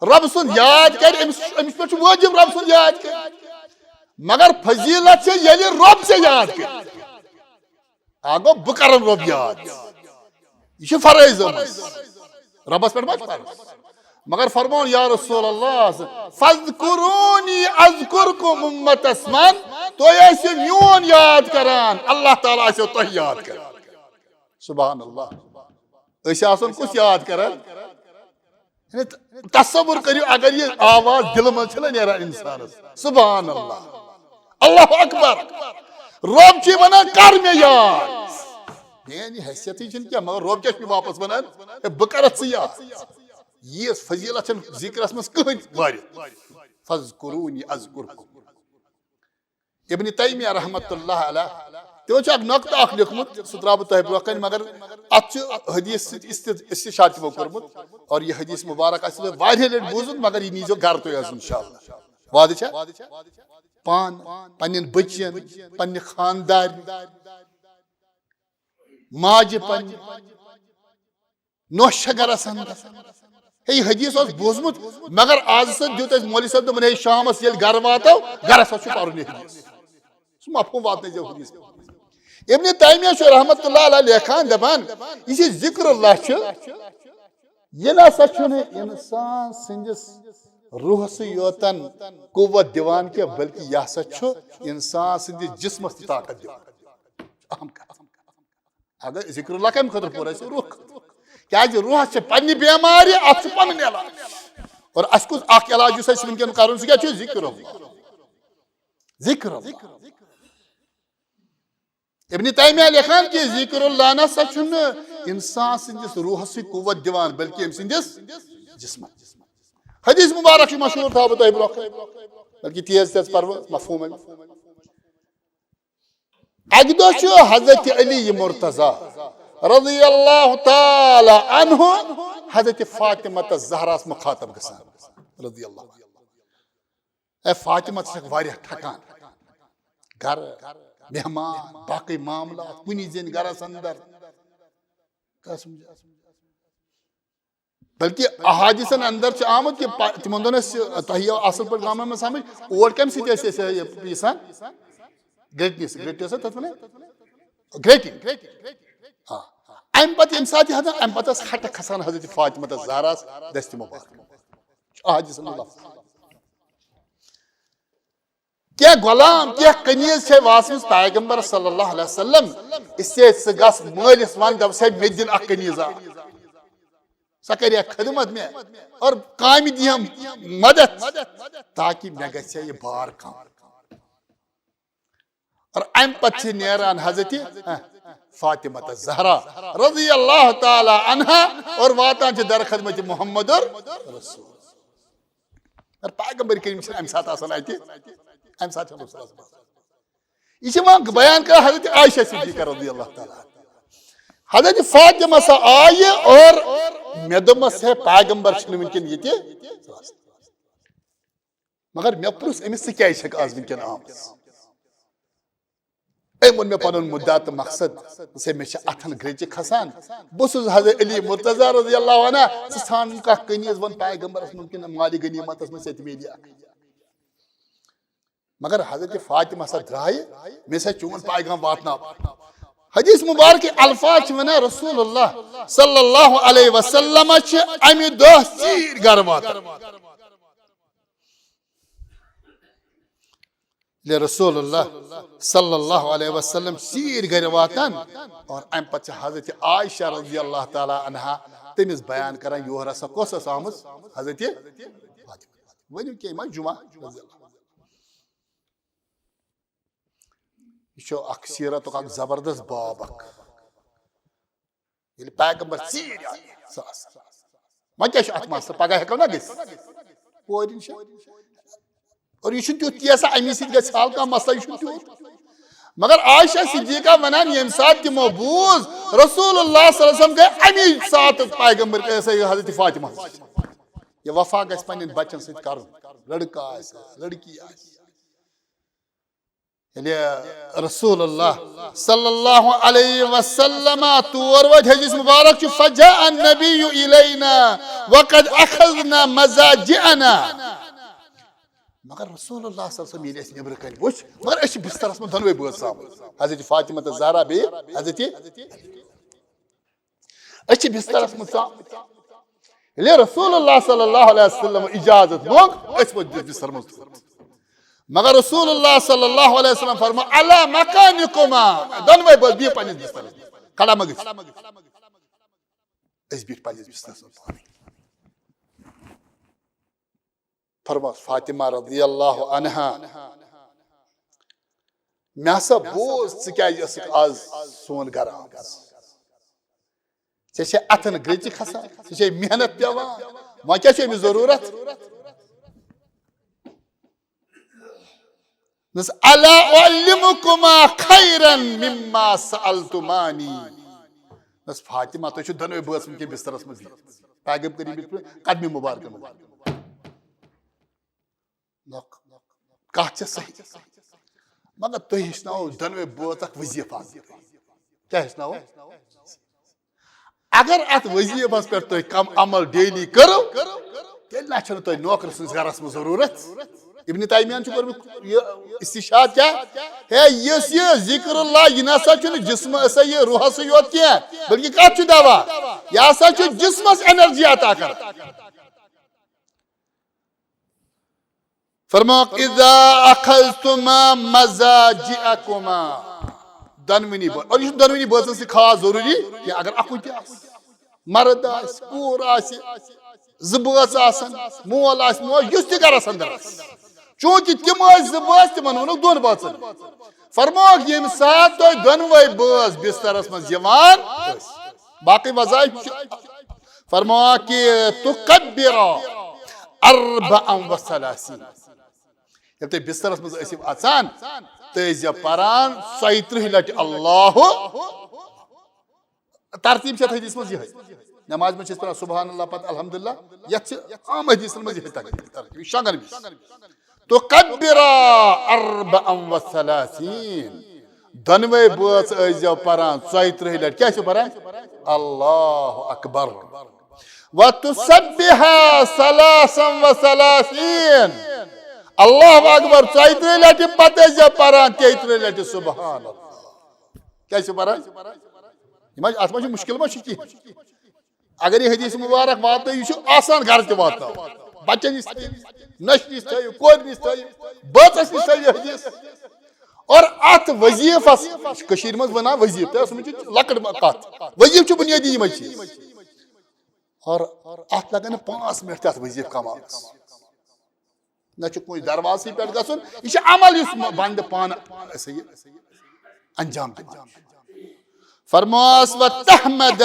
رب سُنٛد یاد کرِ، أمِس، أمِس پٮ۪ٹھ چھُ وٲجِب رب سُنٛد یاد کرِ۔ مگر فضیلت چھِ ییٚلہِ رب ژےٚ یاد کرِ۔ آ گوٚو، بہٕ کرن رۄب یاد۔ یہِ چھِ فرٲیض آمٕژ۔ رۄبس پٮ۪ٹھ ما چھِ فرض؟ مگر فرمون، یا رسول اللہ، فذکرونی اذکرکم، اُمتس من، تُہۍ ٲسِو میون یاد کران، اللہ تعالیٰ آسیو تۄہہِ یاد کران۔ سبحان اللہ۔ أسۍ آسو کُس یاد کران؟ یعنی ت-، تصور کٔرِو، اگر یہِ آواز دِلہٕ منٛز چھِ نہ نیران اِنسانَس، سبحان اللہ، اللہ اکبر، رۄب چھِ وَنان، "کر مےٚ یاد۔" میٛانہِ حیثیتٕے چھِنہٕ کینٛہہ، مگر رۄب کیٛاہ چھُ مےٚ واپس وَنان؟ "ہے، بہٕ کَرَتھ ژٕ یاد۔" ییٖژ فضیلت چھَنہٕ ذِکرَس منٛز کٕہٕنۍ وٲرِتھ۔ "فذکرونی اذکرکم۔" ابن تیمیہ رحمۃ اللہ علیہ، تِمو چھُ اکھ نۄقطہٕ اکھ لیوٚکھمُت، سُہ ترٛاوٕ بہٕ تۄہہِ برونٛہہ کنہِ، مگر اتھ چھُ حدیث سۭتۍ است-، استشہاد تِمو کوٚرمُت، اور یہِ حدیث مبارک آسہِ تۄہہِ واریاہ لٹہِ بوٗزمُت، مگر یہِ نیٖزیو گرٕ تُہۍ آز انشاءاللہ۔ وعدٕ چھا؟ پان، پننٮ۪ن بچین، پننہِ خاندارِ، ماجہِ پننہِ، نوش چھےٚ گرس اندر۔ ہے، یہِ حدیث اوس بوٗزمُت، مگر آز سا دیُت اَسہِ مولوی صٲب دوٚپُن، ہے، شامس ییٚلہِ گرٕ واتو، گرس حظ چھُ پرُن یہِ حدیث۔ سُہ مفہوم واتنٲیزیو حدیث۔ ابن تیمیہ چھُ رحمت اللہ علیہ لیکھان، دپان، یہِ چھِ ذکر اللہ چھُ، یہِ نہ سا چھُنہٕ انسان سٕنٛدِس روحسٕے یوتن قوت دِوان کینٛہہ، بلکہِ یہِ ہسا چھُ انسان سٕنٛدِس جسمس تہِ طاقت دِوان۔ اہم کتھ۔ اگر ذکر اللہ کمہِ خٲطرٕ پوٚر اَسہِ؟ روح خٲطرٕ۔ کیازِ روحس چھِ پننہِ بیمارِ، اتھ چھُ پنُن علاج۔ اور اَسہِ کُس اکھ علاج یُس اَسہِ وٕنکیٚن کرُن، سُہ کیٛاہ چھُ؟ ذکر اللہ۔ ذکر اللہ۔ ابن تیمیہ لیکھان کہِ ذکر اللہ نہ سا چھُنہٕ انسان سٕنٛدِس روحس سۭتۍ قوت دِوان، بلکہِ أمۍ سٕنٛدِس جسمس۔ حدیث مبارک چھُ مشہوٗر، تھاوٕ بہٕ تۄہہِ برونٛہہ کنہِ، بلکہِ تیز تیز پرٕ بہٕ مفہوٗم اَمیُک۔ اکہِ دۄہ چھُ حضرت علی مرتضی رضی اللہ تعالی عنہ حضرت فاطمہ تہٕ زہراہس مخاطب گژھان، رضی اللہ عنہ۔ اے فاطمہ، ژٕ چھکھ واریاہ تھکان، گرٕ، مہمان، باقٕے معاملات، کُنی زٔنۍ گرس اندر۔ کیٛاہ سمجھا؟ بلکہ احادیثن اندر چھُ آمُت کہ پا-، تِمن دۄہن ٲسۍ، تۄہہِ یِیو اصل پٲٹھۍ گامن منٛز سمجھ، اوٹ کمہِ سۭتۍ ٲسۍ أسۍ یہِ پیسان؟ گرٹنہِ سۭتۍ۔ گرٹنہِ ٲسۍ تتھ ونان؟ گرٹنگ۔ آ۔ امہِ پتہٕ ییٚمہِ ساتہٕ یہِ ہسا، امہِ پتہٕ ٲس ہٹہٕ کھسان حضرت فاطمہ تہٕ زہراہس دستِ مبارک۔ چھُ احادیثن منٛز لفظ۔ کینٛہہ غلام، کینٛہہ کنیز چھے واسمٕژ پیغمبر صلی اللہ علیہ وسلم، اس لیے ژٕ گژھ مٲلِس ون، دپ سا مےٚ دِن اکھ کنیز اکھ۔ سۄ کرِ ہا خدمت مےٚ اور کامہِ دِیم مدد، تاکہِ مےٚ گژھِ ہا یہِ بار کم۔ اور امہِ پتہٕ چھِ نیران حضرت، ہاں، فاطمہ الزہرا رضی اللہ تعالی عنہا اور واتان چھِ در خدمت محمد رسول۔ اور پیغمبر کریم چھِ امہِ ساتہٕ آسان اتہِ، امہِ ساتہٕ چھِ رسول اللہ۔ یہِ چھِ وۄنۍ بیان کران حضرت عائشہ صدیقہ رضی اللہ تعالی عنہا۔ حضرت فاطمہ سا آیہِ اور مےٚ دوٚپمس، ہے، پیغمبر چھِنہٕ وٕنکیٚن ییٚتہِ۔ مگر مےٚ پرُژھ أمِس، ژٕ کیٛازِ چھکھ آز وٕنکیٚن آمٕژ؟ أمۍ ووٚن مےٚ پنُن مُدعا تہٕ مقصد، دوٚپُس، ہے، مےٚ چھِ اَتھن گرٛیٚچہِ کھسان۔ بہٕ چھُس حضرت علی مرتضی رضی اللہ عنہ، ژٕ ژھانٛڈ کانٛہہ کنیز، وَن پیغمبرس مُمکِن مالِ غنیمتس منٛز ژےٚ تہِ میلہِ اکھ۔ مگر حضرت فاطمہ سا درٛایہِ، مےٚ سا چون پیغام واتناو۔ حدیث مبارک الفاظ چھِ ونان، رسول اللہ صلی اللہ علیہ وسلم چھِ امہِ دۄہ ژیٖرۍ گرٕ واتان۔ ییٚلہِ رسول اللہ صلی اللہ علیہ وسلم ژیٖرۍ گرِ واتان، اور امہِ پتہٕ چھِ حضرت عائشہ رضی اللہ تعالی عنہا تٔمِس بیان کران، یور ہسا کۄس ٲس آمٕژ؟ حضرت فاطمہ۔ ؤنِو کینٛہہ ما جمعہ رضی اللہ عنہ۔ یہِ چھُ اکھ سیرتُک اکھ زبردست باب اکھ۔ ییٚلہِ پیغمبر ژیٖرۍ آیہِ، ساس۔ وۄنۍ کیٛاہ چھُ اتھ مسلہٕ؟ پگاہ ہٮ۪کو نا گٔژھِتھ؟ کورِ نِش۔ اور یہِ چھُنہٕ تیُتھ کینٛہہ سا، اَمی سۭتۍ گژھِ حل کانٛہہ مسلہٕ، یہِ چھُنہٕ تیُتھ۔ مگر عائشہ صدیقہ ونان، ییٚمہِ ساتہٕ تِمو بوٗز، رسول اللہ صلی اللہ علیہ وسلم گٔے اَمی ساتہٕ پیغمبر، یہِ ہسا یہِ حضرت فاطمہ۔ یہِ وفا گژھِ پننٮ۪ن بچن سۭتۍ کرُن، لڑکہٕ آسہِ، لڑکی آسہِ۔ ییٚلہِ رسول اللہ صلی اللہ علیہ وسلم تور وٲتۍ، حدیث مبارک چھُ، فجاء النبی الینا وقد اخذنا مضاجعنا۔ مگر رسول اللہ صلی اللہ علیہ وسلم ییٚلہِ اَسہِ نیٚبرٕ کنہِ وٕچھ، مگر أسۍ چھِ بسترس منٛز دۄنوَے بٲژ آمٕتۍ، حضرت فاطمہ تہٕ زہرا بیٚیہِ حضرت أسۍ چھِ بسترس منٛز ژامٕتۍ۔ ییٚلہِ رسول اللہ صلی اللہ علیہ وسلم اجازت منٛگ، أسۍ وٲتۍ بستر منٛز تھوٚد۔ مگر رسول اللہ صلی اللہ علیہ وسلم فرمو، علی مکانکما، دۄنوَے بٲژ بِہِو پننِس بسترس منٛز، کھڑا مہ گٔژھِو۔ أسۍ بیٖٹھۍ پننِس بسترس منٛز پانے۔ فرمٲو فاطمہ رضی اللہ عنہا، مےٚ ہسا بوز ژٕ کیازِ ٲسٕکھ آز سون گرٕ آمٕژ۔ ژےٚ چھے اتھن گرٛیٚچہِ کھسان، ژےٚ چھے محنت پٮ۪وان، وۄنۍ کیٛاہ چھُ أمِس ضروٗرت؟ دوٚپُس، الا اعلمکما خیرا مما سألتمانی۔ دوٚپُس، فاطمہ، تُہۍ چھِو دۄنوَے بٲژ وٕنکیٚن بسترس منٛز بِہِتھ۔ پیغمبر کریم قدمِ مبارکن منٛز۔ نۄق-، کتھ چھےٚ صحیح۔ مگر تُہۍ ہیٚچھناوو دۄنوَے بٲژ اکھ وظیفہٕ اکھ۔ کیٛاہ ہیٚچھناوو؟ اگر اتھ وظیفس پٮ۪ٹھ تُہۍ کم عمل ڈیلی کٔرِو، تیٚلہِ نہ چھُنہٕ تۄہہِ نوکر سٕنٛدِس گرس منٛز ضروٗرت۔ ابن تیمیہن چھُ کوٚرمُت یہِ استشہاد کیٛاہ؟ ہے، یُس یہِ ذکر اللہ، یہِ نہ سا چھُنہٕ جسمہٕ، یہِ روحسٕے یوت کینٛہہ، بلکہِ کتھ چھُ دوا؟ یہِ ہسا چھُ جسمس انرجی عطا کران۔ فرمووُکھ، اذا اخذتما مضاجعکما، دۄنوٕنی بٲ-، اور یہِ چھُنہٕ دۄنوٕنی بٲژن سۭتۍ خاص ضروٗری کینٛہہ، اگر اَکُے تہِ آسہِ، مرد آسہِ، کوٗر آسہِ، زٕ بٲژ آسن، مول آسہِ، موج، یُس تہِ گرس اندر آسہِ۔ چوٗنٛکہِ تِم ٲسۍ زٕ بٲژ، تِمن ووٚنُکھ دۄن بٲژن۔ فرمووُکھ، ییٚمہِ ساتہٕ تُہۍ دۄنوَے بٲژ بسترس منٛز یِوان ٲسۍ، باقٕے وظایف چھِ، فرمووُکھ کہِ تُکبِرا اربعا و ثلاثین۔ ییٚلہِ تُہۍ بسترس منٛز ٲسِو اژان، تُہۍ ٲسۍزیو پران ژۄیہِ ترٕٛہہِ لٹہِ اللہ۔ ترتیٖب چھِ یَتھ حدیث منٛز یِہوٚے۔ نمازِ منٛز چھِ أسۍ پران سبحان اللہ، پتہٕ الحمدللہ۔ یَتھ چھِ عام حدیثن منٛز یِہوٚے ترتیٖب، ترتیٖب۔ یہِ شۄنٛگن وِزِ۔ تُکبِرا اربعا و ثلاثین۔ دۄنوَے بٲژ ٲسۍزیو پران ژۄیہِ ترٕٛہہِ لٹہِ۔ کیٛاہ چھِو پران؟ اللہ اکبر۔ وتسبحا ثلاثا و ثلاثین۔ اللہ اکبر ژۄیہِ ترٕٛہہِ لٹہِ، پتہٕ ٲسۍزیو پران تیٚیہِ ترٕٛہہِ لٹہِ سبحان اللہ۔ کیٛاہ چھِو پران؟ یہِ ما چھِ، اتھ ما چھِ مُشکل ما چھُ کینٛہہ؟ اگر یہِ حدیث مبارک واتنٲیِو، یہِ چھُ آسان گرٕ تہِ واتناوُن۔ بچن نِش تھٲیِو، نۄشہِ نِش تھٲیِو، کورِ نِش تھٲیِو، بٲژس نِش تھٲیِو یہِ حدیث۔ اور اتھ وظیفس، یہِ چھُ کٔشیٖرِ منٛز ونان وظیفہٕ، تۄہہِ اوسمُت یہِ لۄکٕٹ م-، کتھ۔ وظیفہٕ چھُ بُنیٲدی یِمے چیٖز۔ اور اتھ لگن نہٕ پانٛژھ منٹ تہِ اتھ وظیفہٕ کمالس۔ نہ چھُ کُنہِ دروازسٕے پٮ۪ٹھ گژھُن، یہِ چھُ عمل یُس م-، بندٕ پانہٕ ہسا یہِ انجام دِوان۔ فرماس وتحمد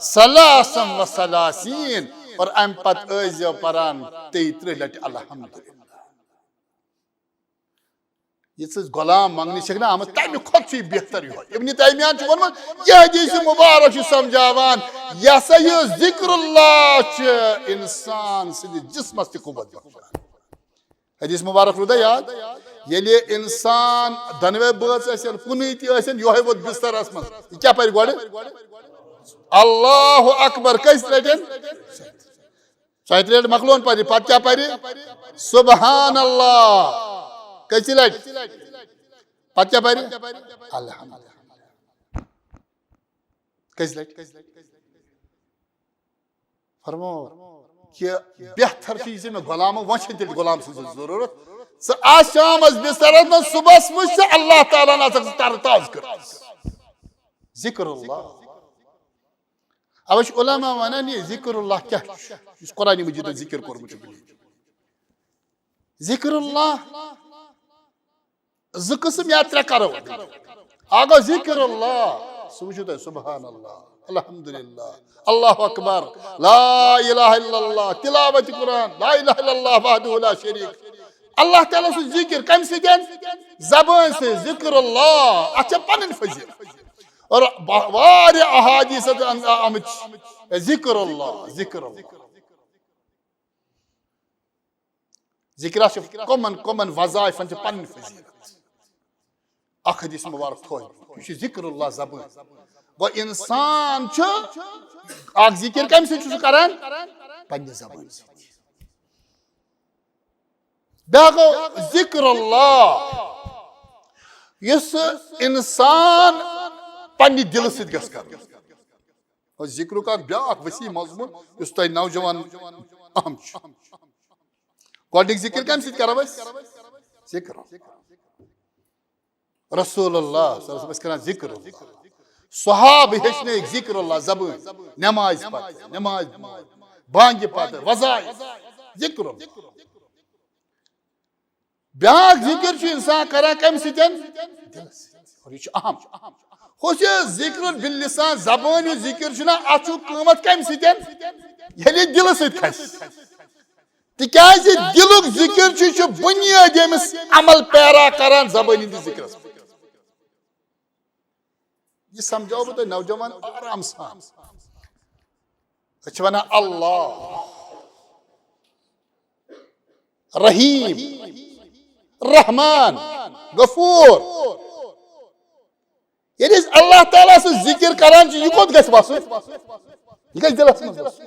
ثلاثا و ثلاثین، اور امہِ پتہٕ ٲسۍزیو پران تیٚیہِ ترٕٛہ لٹہِ الحمدللہ۔ یہِ ژٕ غلام منٛگنہِ چھکھ نہ آمُت، تمہِ کھۄتہٕ چھُ یہِ بہتر یِہوٚے۔ ابن تیمیہ ہن چھُ ووٚنمُت، یہِ حدیث مبارک چھُ سمجھاوان، یہِ ہسا یہِ ذکر اللہ چھُ انسان سٕنٛدِس جسمس تہِ قوت بخشان۔ حدیث مبارک روٗدا یاد؟ ییٚلہِ انسان دۄنوے بٲژ ٲسِن، کُنُے تہِ ٲسِن، یِہوٚے ووت بسترس منٛز، یہِ کیٛاہ پرِ گۄڈٕ؟ اللہ اکبر۔ کٔژِ لٹہِ؟ ژۄیہِ ترٕٛہ لٹہِ مۄکلون پرِ، پتہٕ کیٛاہ پرِ؟ سبحان اللہ۔ کٔژِ لٹہِ؟ پتہٕ کیٛاہ پرِ؟ الحمدللہ۔ کٔژِ لٹہِ؟ فرمو کہِ بہتر چھُ یہِ زِ مےٚ غلامو، وۄنۍ چھَنہٕ تیٚلہِ غلام سٕنٛز ضروٗرت۔ ژٕ آس شامس بسترس منٛز، صبحس وٕچھ ژٕ اللہ تعالیٰ ہن آسکھ ژٕ تر تازٕ کٔرمٕژ۔ ذکر اللہ۔ اوے چھِ علماء ونان، یہِ ذکر اللہ کیٛاہ چھُ؟ یُس قرآن مجیدن ذکر کوٚرمُت چھُ بِلکُل۔ ذکر اللہ زٕ قٕسم یا ترٛےٚ کرو۔ اکھ گوٚو ذکر اللہ، سُہ وٕچھِو تُہۍ، سبحان اللہ، الحمدللہ، اللہ اکبر، لا الہ الا اللہ، تلاوت قرآن، لا الہ الا اللہ وحدہ لا شریک۔ اللہ تعالیٰ سُنٛد ذکر کمہِ سۭتۍ؟ زبٲنۍ سۭتۍ، ذکر اللہ۔ اتھ چھےٚ پنٕنۍ فضیلت۔ اور با-، واریاہ احادیث آمٕتۍ، ذکر اللہ، ذکر اللہ۔ ذکرس چھِ کمن کمن وظائفن چھِ پنٕنۍ فضیلت۔ اکھ حدیث مبارک تھوٚو، یہِ چھُ ذکر اللہ زبٲنۍ۔ گوٚو انسان چھُ اکھ ذکر کمہِ سۭتۍ چھُ سُہ کران؟ پننہِ زبٲنۍ سۭتۍ۔ بیٛاکھ گوٚو ذکر اللہ، یُس انسان پننہِ دلہٕ سۭتۍ گژھِ کرُن۔ اور ذکرُک اکھ بیٛاکھ وسیع مضمون یُس تۄہہِ نوجوان اہم چھُ۔ گۄڈٕنیُک ذکر کمہِ سۭتۍ کرو أسۍ؟ ذکر۔ رسول اللہ صلی اللہ علیہ وسلم ٲسۍ کران ذکر اللہ۔ صحابہٕ ہیٚچھنٲوِکھ ذکر اللہ زبٲنۍ، نمازِ پتہٕ، نمازِ برونٛہہ، بانگہِ پتہٕ، وظایف، ذکر اللہ۔ بیٛاکھ ذکر چھُ انسان کران کمہِ سۭتۍ؟ دلہٕ سۭتۍ۔ اور یہِ چھُ اہم۔ ہُس یہِ ذکر باللسان، زبٲنۍ یُس ذکر چھُنہ، اتھ چھُ قۭمتھ کمہِ سۭتۍ؟ ییٚلہِ یہِ دلہٕ سۭتۍ کھسہِ۔ تِکیازِ دلُک ذکر چھُ، یہِ چھُ بُنیٲدۍ أمِس عمل پیرا کران زبٲنۍ ہٕنٛدِس ذکرس پٮ۪ٹھ۔ یہِ سمجھاوٕ بہٕ تۄہہِ نوجوان آرام سان۔ أسۍ چھِ ونان اللہ، رحیم، رحمان، غفور۔ ییٚلہِ أسۍ اللہ تعالیٰ سٕنٛز ذکر کران چھِ، یہِ کوٚت گژھِ وسُن؟ یہِ گژھِ دلس منٛز وسُن۔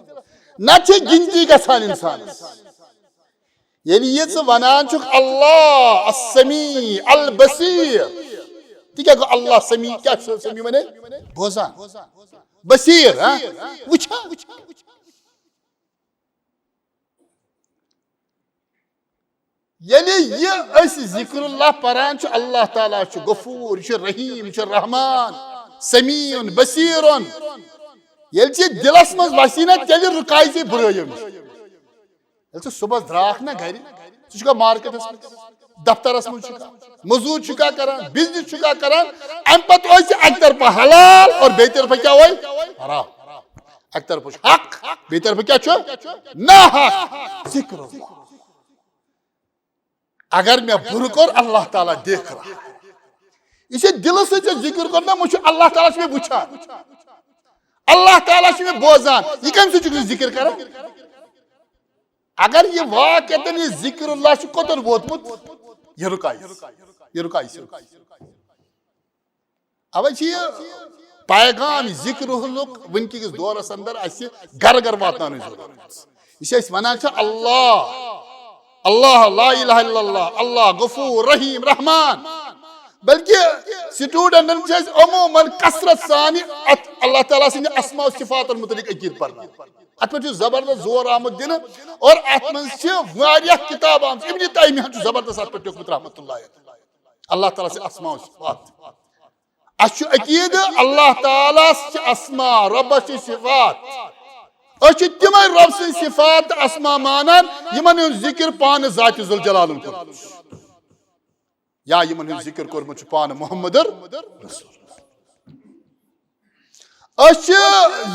نتہٕ چھِ گنتی گژھان انسانس۔ ییٚلہِ یہِ ژٕ ونان چھُکھ اللہ السمیع البصیر، تہِ کیٛاہ گوٚو؟ اللہ سمیع کیٛاہ چھُ؟ سمیع معنی بوزان، بصیر، ہاں؟ وٕچھان۔ ییٚلہِ یہِ أسۍ ذکر اللہ پران چھِ، اللہ تعالیٰ چھُ غفور، یہِ چھُ رحیم، یہِ چھُ رحمان، سمیع، بصیرن۔ ییٚلہِ ژےٚ دِلس منٛز وسی نہ، تیٚلہِ رُکاے ژےٚ برٲیو نِش۔ ییٚلہِ ژٕ صبحس درٛاکھ نہ گرِ، ژٕ چھُکھا مارکیٹس منٛز، دفترس منٛز چھُکھا، مٔزوٗرۍ چھُکھا کران، بزنس چھُکھا کران، امہِ پتہٕ اوس ژےٚ اکہِ طرفہٕ حلال اور بیٚیہِ طرفہٕ کیٛاہ اوے؟ حرام۔ اکہِ طرفہٕ چھُ حق، بیٚیہِ طرفہٕ کیٛاہ چھُ؟ ناحق۔ ذکر اللہ۔ اگر مےٚ بُرٕ کوٚر، اللہ تعالیٰ دیکھ رہا ہے۔ یہِ چھِ دِلہٕ سۭتۍ ژےٚ ذِکِر کوٚر نا، وۄنۍ چھُ اللہ تعالیٰ چھُ مےٚ وٕچھان۔ اللہ تعالیٰ چھُ مےٚ بوزان۔ یہِ کَمہِ سۭتۍ چھُکھ ژٕ ذِکِر کران؟ اگر یہِ واقعتاً یہِ ذِکِر اللہ چھُ کوٚتَن ووتمُت، یہِ رُکایہِ۔ یہِ رُکایہِ، یہِ رُکایہِ۔ اوے چھِ یہِ پیغام ذکر الحق وٕنکہِ کِس دورس اندر اسہِ گرٕ گرٕ واتناونٕچ ضروٗرت۔ یہِ چھِ أسۍ ونان چھِ اللہ، اللہ، لا الہ الا اللہ، اللہ غفور رحیم رحمان۔ بلکہ سٹوڈنٹن چھِ أسۍ عموماً کثرت سان اتھ اللہ تعالیٰ سٕنٛدِ اسماء و صفاتن متعلق عقیدٕ پرناوان۔ اتھ پٮ۪ٹھ چھُ زبردست زور آمُت دِنہٕ اور اتھ منٛز چھِ واریاہ کتاب آمژٕ۔ ابن تیمیہ چھُ زبردست اتھ پٮ۪ٹھ لیوٗکھمُت رحمتہ اللہ علیہ۔ اللہ تعالیٰ سٕنٛدِ اسماء و صفات۔ اسہِ چھُ عقیدٕ اللہ تعالیٰ ہس چھِ اسماء، رۄبس چھِ صفات۔ أسۍ چھِ تِمے رۄب سٕنٛدۍ صفات تہٕ اسماء مانان، یِمن ہُنٛد ذکر پانہٕ ذاتِ ذوالجلالن کوٚرمُت چھُ۔ یا یِمن ہُنٛد ذکر کوٚرمُت چھُ پانہٕ محمد رسول۔ أسۍ چھِ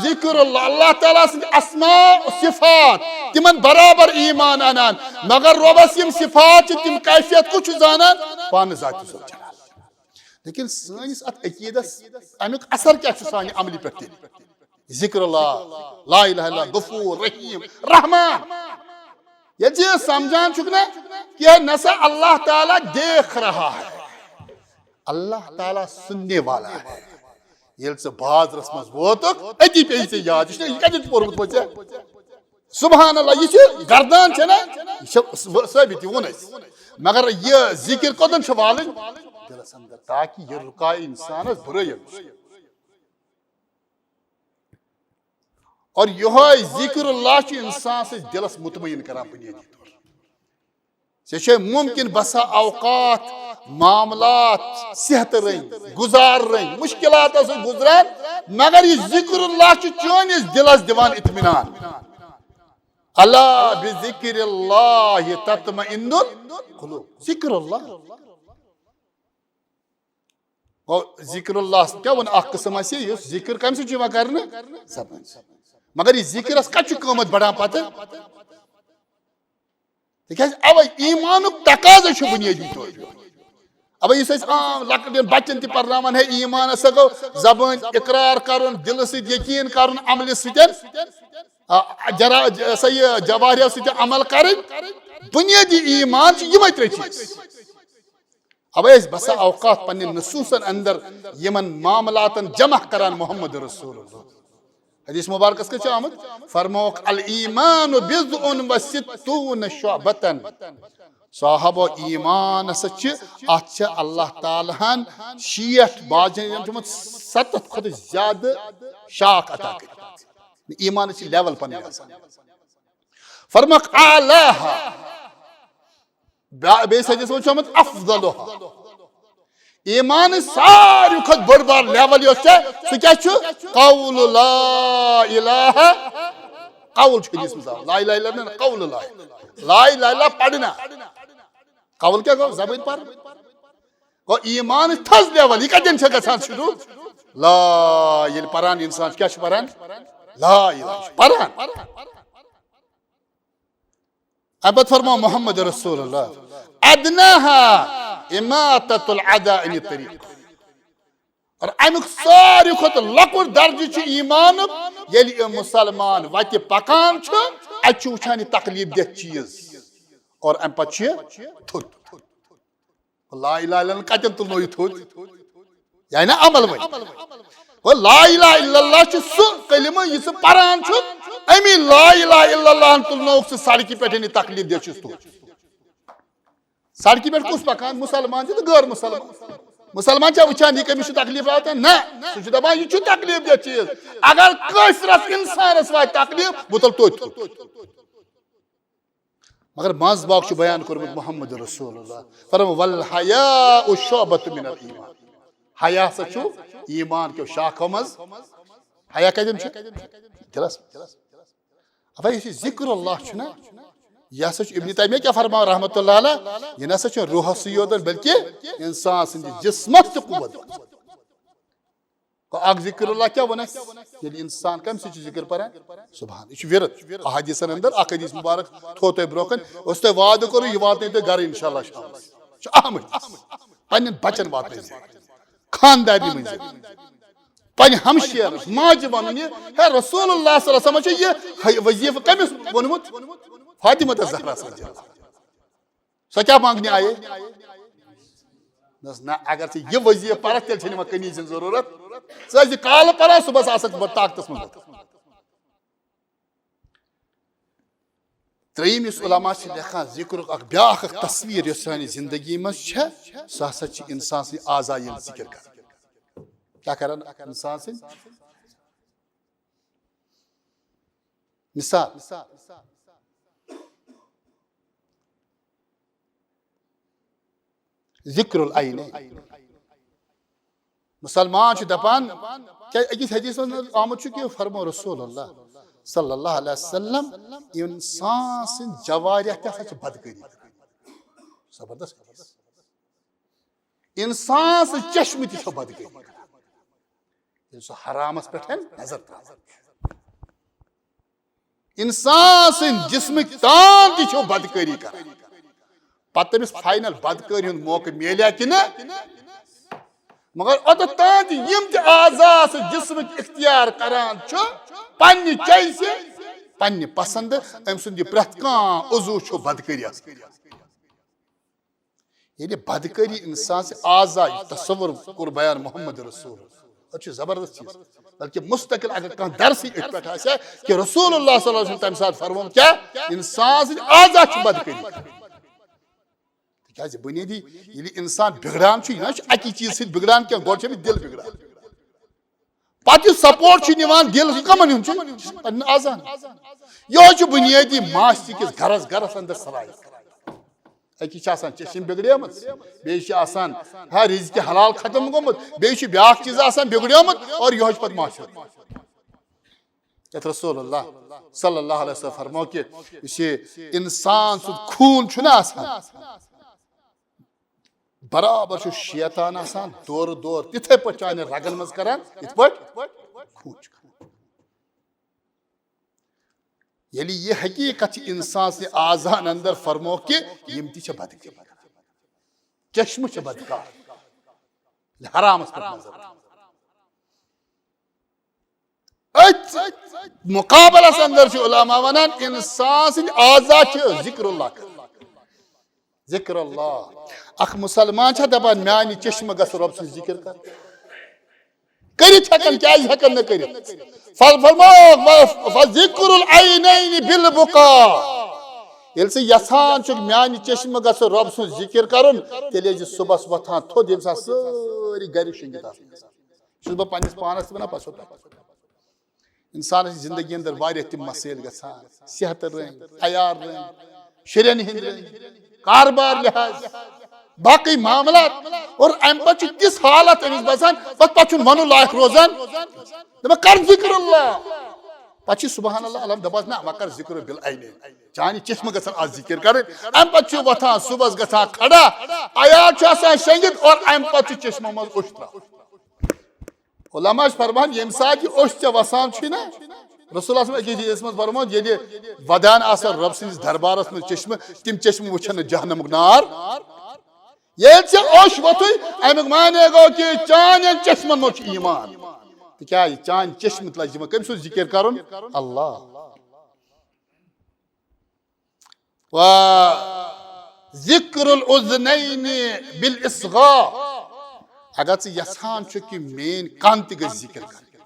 ذکر اللہ، اللہ تعالیٰ سٕنٛدۍ اسماء صفات، تِمن برابر ایمان انان، مگر رۄبس یِم صفات چھِ، تِم کیفیت کُس چھُ زانان؟ پانہٕ ذاتِ ذوالجلال۔ لیکن سٲنِس اتھ عقیدس امیُک اثر کیٛاہ چھُ سانہِ عملہِ پٮ۪ٹھ تیٚلہِ؟ ذکر اللہ، لا الہ الا اللہ، غفور، رحیم، رحمان۔ ییٚلہِ ژٕ یہِ سمجھان چھُکھ نا کہ نسا اللہ تعالیٰ دیکھ رہا ہے، اللہ تعالیٰ سننے والا ہے۔ ییٚلہِ ژٕ بازرس منٛز ووتُکھ، أتی پیٚیہِ ژےٚ یاد، یہِ چھُنہ، یہِ کتٮ۪ن چھُ پوٚرمُت وۄنۍ ژےٚ؟ سبحان اللہ، یہِ چھِ گردان چھےٚ نا، یہِ چھےٚ ثٲبت، یہِ ووٚن اَسہِ۔ مگر یہِ ذکر کوٚتَن چھِ والٕنۍ؟ دِلس اندر، تاکہ یہِ رُکایہِ انسانس برٲیو نِش۔ اور یہوے ذکر اللہ چھُ انسان سٕنٛدِس دِلس مطمئن کران بنیٲدی طور۔ ژےٚ چھے ممکن بسا اوقات، معاملات، صحت رٔنگۍ، گُزار رٔنگۍ، مشکلاتو سۭتۍ گُزران، مگر یہِ ذکر اللہ چھُ چٲنِس دِلس دِوان اطمینان۔ الا بذکر اللہ تطمئن القلوب۔ ذکر اللہ۔ گوٚو ذکر اللہ کیٛاہ ووٚن؟ اکھ قٕسم آسہِ یُس ذکر کمہِ سۭتۍ چھُ یِوان کرنہٕ؟ زبٲنۍ سۭتۍ۔ مگر یہِ ذکرس کتھ چھُ قۭمتھ بڑان پتہٕ؟ تِکیٛازِ اوے ایٖمانُک تقاضہٕ چھُ بُنیٲدی طور۔ اوے یُس أسۍ عام لۄکٹٮ۪ن بچن تہِ پرناوان ہے، ایٖمان ہسا گوٚو زبٲنۍ اقرار کرُن، دِلہٕ سۭتۍ یقیٖن کرُن، عملہِ سۭتۍ، آ، جرا-، ج-، سا یہِ جوارحو سۭتۍ عمل کرٕنۍ۔ بُنیٲدی ایٖمان چھِ یِمے ترٛےٚ چیٖز۔ اوے أسۍ بسا اوقات پننٮ۪ن نصوٗصن اندر یِمن معاملاتن جمع کران محمد رسول اللہ۔ حدیث مبارکس کیٛاہ چھُ آمُت؟ فرمووُکھ، "الایمان بضع و ستون شعبتن۔" صحابو، ایمان ہسا چھِ، اتھ چھِ اللہ تعالیٰ ہن شیٹھ، بعض جایَن چھُ آمُت ستتھ کھۄتہٕ زیادٕ شاخ عطا کٔرِتھ۔ ایمان چھِ لیول پنٕنۍ آسان۔ فرمووُکھ، "اعلاها۔" بیا-، بیٚیِس حدیثس منٛز چھُ آمُت، "افضلها۔" ایمان ساروی کھۄتہٕ بٔڑ بار لیول یۄس چھےٚ، سُہ کیٛاہ چھُ؟ قول لا الہ، قول چھُ حدیث منٛز آمُت۔ لا الہ الا اللہ، قول لا الہ۔ لا الہ الا اللہ پرنا۔ قول کیٛاہ گوٚو؟ زبٲنۍ پرُن۔ گوٚو ایمان تھٔز لیول، یہِ کتٮ۪ن چھےٚ گژھان شروع؟ لا، ییٚلہِ پران انسان چھُ، کیٛاہ چھُ پران؟ لا الہ چھُ پران۔ اَمہِ پتہٕ فرموو محمد رسول اللہ، "ادناها اماطة الاذى عن الطريق۔" اور اَمیُک ساروی کھۄتہٕ لۄکُٹ درجہٕ چھُ ایمانُک، ییٚلہِ یہِ مسلمان وتہِ پکان چھُ، اَتہِ چھُ وٕچھان یہِ تکلیف دہ چیٖز، اور اَمہِ پتہٕ چھُ یہِ تھوٚد۔ لا الہ الا اللہ کتٮ۪ن تُلنو یہِ تھوٚد؟ یعنی عمل وۄنۍ۔ گوٚو لا الہ الا اللہ چھُ سُہ کلمہٕ یہِ ژٕ پران چھُکھ، امی لا الہ الا اللہ ہن تُلنووُکھ ژٕ سڑکہِ پٮ۪ٹھ، یعنی تکلیف دہ چھُس تُہُنٛد۔ سڑکہِ پٮ۪ٹھ کُس پکان؟ مسلمان چھُ تہٕ غٲر مسلمان۔ مسلمان چھا وٕچھان یہِ کٔمِس چھُ تکلیف واتان؟ نہ، سُہ چھُ دپان یہِ چھُ تکلیف دہ چیٖز۔ اگر کٲفرس انسانس واتہِ تکلیف، بہٕ تُلہٕ توتہِ تھوٚد۔ مگر منٛز باگ چھُ بیان کوٚرمُت محمد رسول اللہ۔ فرمو، "والحیاء شعبۃ من الایمان۔" حیا ہسا چھُ ایمان کیو شاخو منٛز۔ حیا کتٮ۪ن چھُ؟ دِلس منٛز۔ اَوَے یُس یہِ ذکر اللہ چھُنہ، یہِ ہسا چھُ ابن تیمیہ کیٛاہ فرماوان رحمتہ اللہ علیہ، یہِ نہ سا چھُ روحسٕے یوت، بلکہِ انسان سٕنٛدِ جسمس تہِ قوت۔ گوٚو اکھ ذکر اللہ کیٛاہ ووٚن اَسہِ؟ ییٚلہِ انسان کمہِ سۭتۍ چھُ ذکر پران؟ سبحان، یہِ چھُ ورد۔ احادیثن اندر اکھ حدیث مبارک تھوٚو تۄہہِ برونٛہہ کَنہِ، اوس تۄہہِ وعدٕ کوٚرمُت، یہِ واتنٲیِو تُہۍ گرٕ انشاءاللہ شامس۔ یہِ چھُ اہم حدیث۔ پننٮ۪ن بچن واتنٲیِو ذکر۔ خاندارنہِ منٛز، پننہِ ہمشیرس ماجہِ ونُن یہِ، ہے، رسول اللہ صلی اللہ علیہ وسلم چھُ یہِ وظیفہٕ کٔمِس ووٚنمُت؟ فاطمہ تہٕ زہرا صلی اللہ علیہ وسلم۔ سۄ کیٛاہ منٛگنہِ آیے؟ دوٚپُس، نہ، اگر ژٕ یہِ وظیفہٕ پرکھ، تیٚلہِ چھےٚ نہٕ وۄنۍ قمیٖض ہٕنٛز ضروٗرت۔ ژٕ ٲسۍ زِ کالہٕ پران، صُبحس آسکھ ژٕ طاقتس منٛز۔ ترٛیٚیِم یُس علماء چھِ لیکھان، ذِکرُک اکھ بیٛاکھ اکھ تصویر یۄس سانہِ زندگی منٛز چھےٚ، سۄ ہسا چھِ انسان سٕنٛدۍ اعضا ییٚلہِ ذِکر کران۔ کیٛاہ کران انسان سٕنٛدۍ؟ مثال، ذکر العین۔ مسلمان چھُ دپان، کیٛاہ أکِس حدیثس منٛز آمُت چھُ کہِ فرمو رسول اللہ صلی اللہ علیہ وسلم، انسان سٕنٛدۍ جوارح تہِ ہسا چھِ بدکٲری کران۔ زبردست حدیث۔ انسان سٕنٛدۍ چشمہٕ تہِ چھِ بدکٲری کران۔ ییٚلہِ سُہ حرامس پٮ۪ٹھ نظر ترٛاوان۔ انسان سٕنٛدۍ جسمٕکۍ تان تہِ چھِ بدکٲری کران۔ پتہٕ تٔمِس فاینل بدکٲری ہُنٛد موقعہٕ میلیا کِنہٕ؟ مگر اوٚتتھ تام تہِ یِم تہِ اعضا سُہ جسمٕکۍ اختیار کران چھُ، پننہِ choice، پننہِ پسنٛدٕ، أمۍ سُنٛد یہِ پرٛٮ۪تھ کانٛہہ عضو چھُ بدکٲری آسان۔ ییٚلہِ بدکٲری انسان سٕنٛدۍ اعضا یہِ تصور کوٚر بیان محمد رسول، أتۍ چھُ زبردست چیٖز۔ بلکہِ مستقل اگر کانٛہہ درسٕے أتھۍ پٮ۪ٹھ آسہِ ہا کہِ رسول اللہ صلی اللہ علیہ وسلم تَمہِ ساتہٕ فرمووُم کیٛاہ؟ انسان سٕنٛدۍ اعضا چھِ بدکٲری کران۔ تِکیٛازِ بُنیٲدی ییٚلہِ انسان بِگڑان چھُ، یہِ نہ چھُ اَکی چیٖز سۭتۍ بِگڑان کینٛہہ، گۄڈٕ چھُ أمِس دِل بِگڑان۔ پتہٕ یُس support چھُ نِوان دِل، یہِ کمن ہُنٛد چھُ؟ یہِ چھُ پننٮ۪ن اعضاہن۔ یِہوٚے چھُ بُنیٲدی معاشرٕ کِس گرس گرس اندر سرایت کران۔ أکِس چھِ آسان چشم بِگڑیمٕژ، بیٚیِس چھِ آسان، ہا، رِزقِ حلال ختم گوٚمُت، بیٚیِس چھُ بیٛاکھ چیٖز آسان بِگڑیومُت، اور یِہوٚے چھُ پتہٕ معاشرٕ۔ یتھ رسول اللہ صلی اللہ علیہ وسلم فرموو کہِ یُس یہِ انسان سُنٛد خوٗن چھُنہ آسان، برابر چھُ شیطان آسان دورٕ دورٕ تِتھے پٲٹھۍ چانٮ۪ن رگن منٛز کران، یِتھ پٲٹھۍ خوٗن چھُ کران۔ ییٚلہِ یہِ حقیٖقت چھِ انسان سٕنٛدِ اعضاہن اندر فرموو کہِ یِم تہِ چھِ بدکار، چشمہٕ چھِ بدکار، حرامس پٮ۪ٹھ نظر۔ أتھۍ مقابلس اندر چھِ علماء ونان، انسان سٕنٛدۍ اعضا چھِ ذکر اللہ کران۔ ذکر اللہ۔ اکھ مسلمان چھا دپان، میانہِ چشمہٕ گژھِ رۄب سٕنٛز ذکر کرٕنۍ؟ کٔرِتھ ہٮ۪کن، کیازِ ہٮ۪کن نہٕ کٔرِتھ؟ فل فرمووُکھ، "و-، فذکر العینین بالبکا۔" ییٚلہِ ژٕ یژھان چھُکھ میانہِ چشمہٕ گژھِ رۄب سُنٛد ذکر کرُن، تیٚلہِ ٲسۍ زِ صبحس وۄتھان تھوٚد، ییٚمہِ ساتہٕ سٲری گرِکۍ شۄنٛگِتھ آسان۔ چھُس بہٕ پننِس پانس تہِ ونان، پتہٕ چھُو تۄہہِ۔ انسانس چھِ زندگی اندر واریاہ تِم مسائل گژھان، صحت رٔنٛگۍ، عیال رٔنٛگۍ، شُرٮ۪ن ہٕنٛدۍ رٔنٛگۍ، کاربار لحاظ، باقٕے معاملات۔ اور امہِ پتہٕ چھِ تِژھ حالت أمِس باسان، پتہٕ، پتہٕ چھُنہٕ ونُن لایق روزان۔ دپان، "کر ذکر اللہ۔" پتہٕ چھِ سبحان اللہ، الحمد دپان، "نہ، وۄنۍ کر ذکر بالعینین۔ چانہِ چشمہٕ گژھن آز ذکر کرٕنۍ۔" امہِ پتہٕ چھُ وۄتھان، صبحس گژھان کھڑا، عیال چھُ آسان شۄنٛگِتھ، اور امہِ پتہٕ چھُ چشمہٕ منٛز اوٚش ترٛاوان۔ علماء چھِ فرمان، ییٚمہِ ساتہٕ یہِ اوٚش ژےٚ وسان چھُے نا، رسول اللہ صلی اللہ علیہ وسلم أکِس حدیثس منٛز فرموو، ییٚلہِ ودان آسن رۄب سٕنٛدِس دربارس منٛز چشمہٕ، تِم چشمہٕ وٕچھن نہٕ جہنمُک نار۔ ییٚلہِ ژےٚ اوٚش وۄتھُے، امیُک معنی گوٚو کہِ چانٮ۪ن چشمن منٛز چھُ ایمان۔ تِکیٛازِ چانہِ چشمہٕ تہِ لگہِ یِمن کٔمۍ سُنٛد ذِکِر کرُن؟ اللہ۔ و ذکر الاذنین بالاصغاء۔ اگر ژٕ یژھان چھُکھ کہِ میٲنۍ کن تہِ گژھِ ذِکِر کرٕنۍ،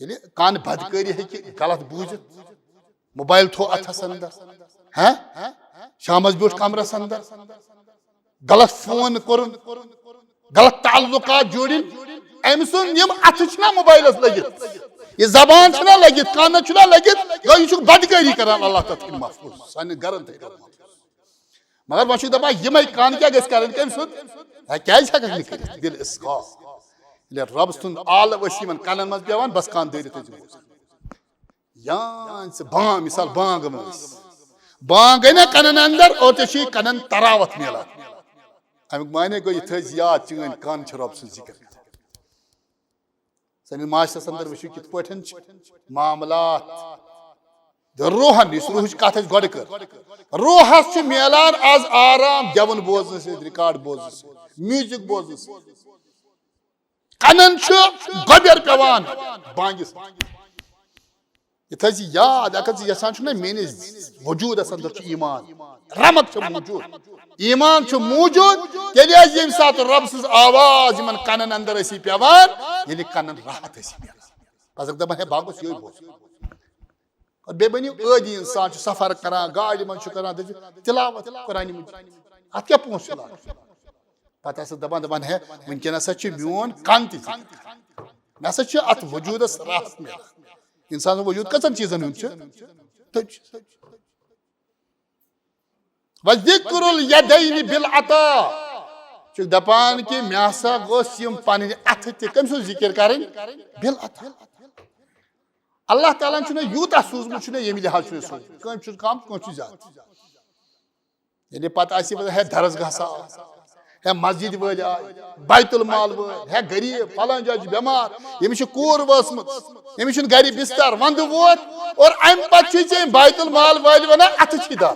ییٚلہِ کانٛہہ بدکٲری ہیٚکہِ غلط بوٗزِتھ، موبایل تھوٚو اتھس اندر، ہاں، شامس بیوٗٹھ کمرس اندر، غلط فون کوٚرُن، غلط تعلقات جوڑِن، أمۍ سُنٛد یِم اتھٕ چھِنہ موبایلس لٔگِتھ، یہِ زبان چھُنہ لٔگِتھ، کَن چھُنہ لٔگِتھ، گوٚو یہِ چھُکھ بدکٲری کران، اللہ تعالیٰ تھٲیِن محفوٗظ، سانٮ۪ن گرن تھٲیِن محفوٗظ۔ مگر وۄنۍ چھُکھ دَپان یِمَے کَن کیٛاہ گژھِ کَرٕنۍ کٔمۍ سُنٛد؟ ہے، کیٛازِ ہٮ۪کَکھ نہٕ کٔرِتھ؟ بِالإصغاء۔ ییٚلہِ رۄب سُنٛد آلہٕ ٲسۍ یِمَن کَنَن منٛز پٮ۪وان، بس کَن دٲرِتھ ٲسۍ یِم بوزان۔ یا ژٕ بانگ، مثال بانگ منٛز۔ بانگ گٔے نا کَنَن اندر اور ژےٚ چھُے کَنَن تراوت میلان۔ اَمیُک معنی گوٚو یہِ تھٲیزِ یاد، چٲنۍ کَن چھِ رۄب سُنٛد ذِکر کران۔ سٲنِس معاشرس اندر وٕچھِو کِتھ پٲٹھۍ چھِ معاملات۔ تہٕ روحن، یُس روحٕچ کتھ اَسہِ گۄڈٕ کٔر، روحس چھُ میلان از آرام گٮ۪وُن بوزنہٕ سۭتۍ، ریکارڈ بوزنہٕ سۭتۍ، میوزک بوزنہٕ سۭتۍ۔ کنن چھُ گۄبیر پٮ۪وان بانگہِ سۭتۍ۔ یہِ تھٲیزِ یاد، اگر ژٕ یژھان چھُکھ نا میٲنِس وجوٗدس اندر چھُ ایمان، رمق چھُ موجود، ایمان چھُ موجود، تیٚلہِ ٲسۍ ییٚمہِ ساتہٕ رۄب سٕنٛز آواز یِمن کنن اندر ٲسی پٮ۪وان، ییٚلہِ کنن راحت ٲسی میلان۔ پتہٕ ٲسۍ دپان، ہے، بہٕ ہا گوٚژھ یِہوٚے بوزُن۔ اور بیٚیہِ بٔنِو عٲدی انسان، چھُ سفر کران، گاڑِ منٛز چھُ کران، دٔپِو تلاوت قرآنِ مجید۔ اتھ کیٛاہ پونٛسہٕ چھُ لگان؟ پتہٕ ہسا دپان، دپان، ہے، وٕنکیٚن ہسا چھُ میون کن تہِ ذِکر۔ مےٚ ہسا چھُ اتھ وجوٗدس راحت میلان۔ انسان سُنٛد وجوٗد کٔژن چیٖزن ہُنٛد چھُ؟ تٔج۔ وذکر الیدین بالعطا۔ چھُکھ دپان کہِ مےٚ ہسا گوٚژھ یِم پنٕنۍ اتھٕ تہِ کٔمۍ سُنٛد ذِکر کرٕنۍ؟ بالعطا۔ اللہ تعالیٰ ہن چھُنہٕ یوٗتاہ سوٗزمُت، چھُنہٕ ییٚمہِ لحاظ چھُنہٕ سوٗزمُت۔ کٲنٛسہِ چھُ کم، کٲنٛسہِ چھُ زیادٕ۔ یعنی پتہٕ آسہِ یہِ وَنان، ہے درسگاہ ہسا آو، ہے مسجد وٲلۍ آے، بیت المال وٲلۍ، ہے غریب، فلٲنۍ جایہِ چھُ بٮ۪مار، ییٚمِس چھِ کوٗر وٲژمٕژ، ییٚمِس چھُنہٕ گرِ بستر، ونٛدٕ ووت، اور امہِ پتہٕ چھُے ژےٚ یِم بیت المال وٲلۍ ونان، اتھٕ چھی دار۔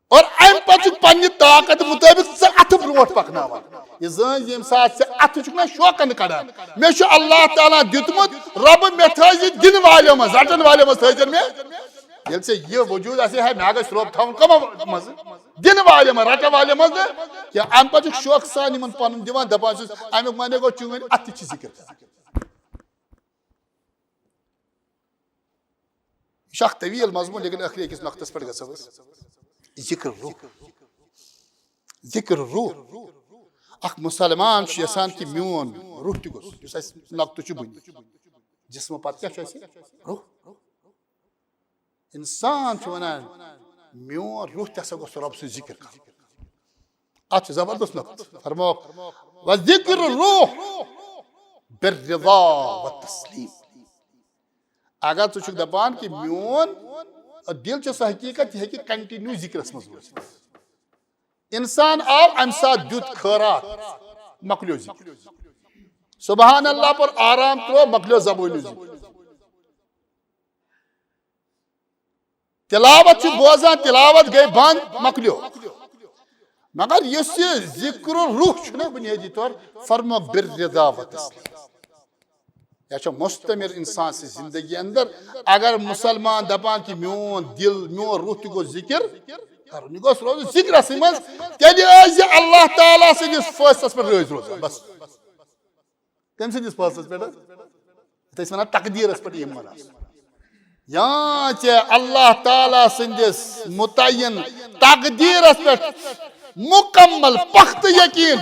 اور امہِ پتہٕ چھُکھ پننہِ طاقت مطٲبق ژٕ اتھٕ برونٛٹھ پکناوان۔ یہِ زٲنۍ زِ ییٚمہِ ساتہٕ ژٕ اتھٕ چھُکھ نا شوقن کڑان، مےٚ چھُ اللہ تعالیٰ دیُتمُت، رۄبہٕ مےٚ تھٲیزِ دِنہٕ والیو منٛز، رٹن والیو منٛز تھٲیزِ مےٚ۔ ییٚلہِ ژےٚ یہِ وجوٗد آسہِ ہے، مےٚ گژھِ رۄب تھاوُن کمو منٛز؟ دِنہٕ والیو منٛز، رٹن والیو منٛز نہٕ کینٛہہ۔ امہِ پتہٕ چھُکھ شوقہٕ سان یِمن پنُن دِوان، دپان چھُس، امیُک معنی گوٚو چٲنۍ اتھٕ چھِ ذِکر کران۔ یہِ چھُ اکھ طویل مضموٗن، لیکن ٲخری أکِس نۄقطس پٮ۪ٹھ گژھو أسۍ۔ ذِکر روح۔ ذِکر روح۔ اکھ مُسلمان چھُ یژھان کہِ میون روح تہِ گوٚژھ، یُس اَسہِ نۄقطہٕ چھُ بُنہِ۔ جسمہٕ پتہٕ کیٛاہ چھُ اَسہِ؟ روح۔ انسان چھُ ونان، میون روح تہِ ہسا گوٚژھ رۄب سُنٛد ذِکر کرُن۔ اتھ چھُ زبردست نۄقطہٕ۔ فرمووُکھ، وذکر روح بالرضا والتسلیم۔ اگر ژٕ چھُکھ دپان کہِ میون دِل چھُ سُہ حقیٖقت، یہِ ہیٚکہِ کنٹینیو ذِکرس منٛز روٗزِتھ۔ انسان آو، امہِ ساتہٕ دیُت خٲرات، مۄکلیو ذِکر۔ سبحان اللہ پوٚر، آرام ترٛوو، مۄکلیو زبٲنی ذِکر۔ تلاوت چھُ بوزان، تلاوت گٔے بنٛد، مۄکلیو۔ مگر یُس یہِ ذِکر روح چھُنہ بُنیٲدی طور، فرمووُکھ بالرضا و تسلیم۔ یہِ چھُ مستمر انسان سٕنٛز زندگی اندر۔ اگر مسلمان دپان کہِ میون دِل، میون روح تہِ گوٚژھ ذِکر کرُن، یہِ گوٚژھ روزُن ذِکرسٕے منٛز، تیٚلہِ ٲسۍ زِ اللہ تعالیٰ سٕنٛدِس فٲصلس پٮ۪ٹھ رٲضۍ روزان۔ بس۔ کٔمۍ سٕنٛدِس فٲصلس پٮ۪ٹھ؟ یتھ ٲسۍ ونان تقدیٖرس پٮ۪ٹھ ایٖمان آسُن۔ یا ژےٚ اللہ تعالیٰ سٕنٛدِس متعین تقدیٖرس پٮ۪ٹھ مکمل پختہٕ یقیٖن،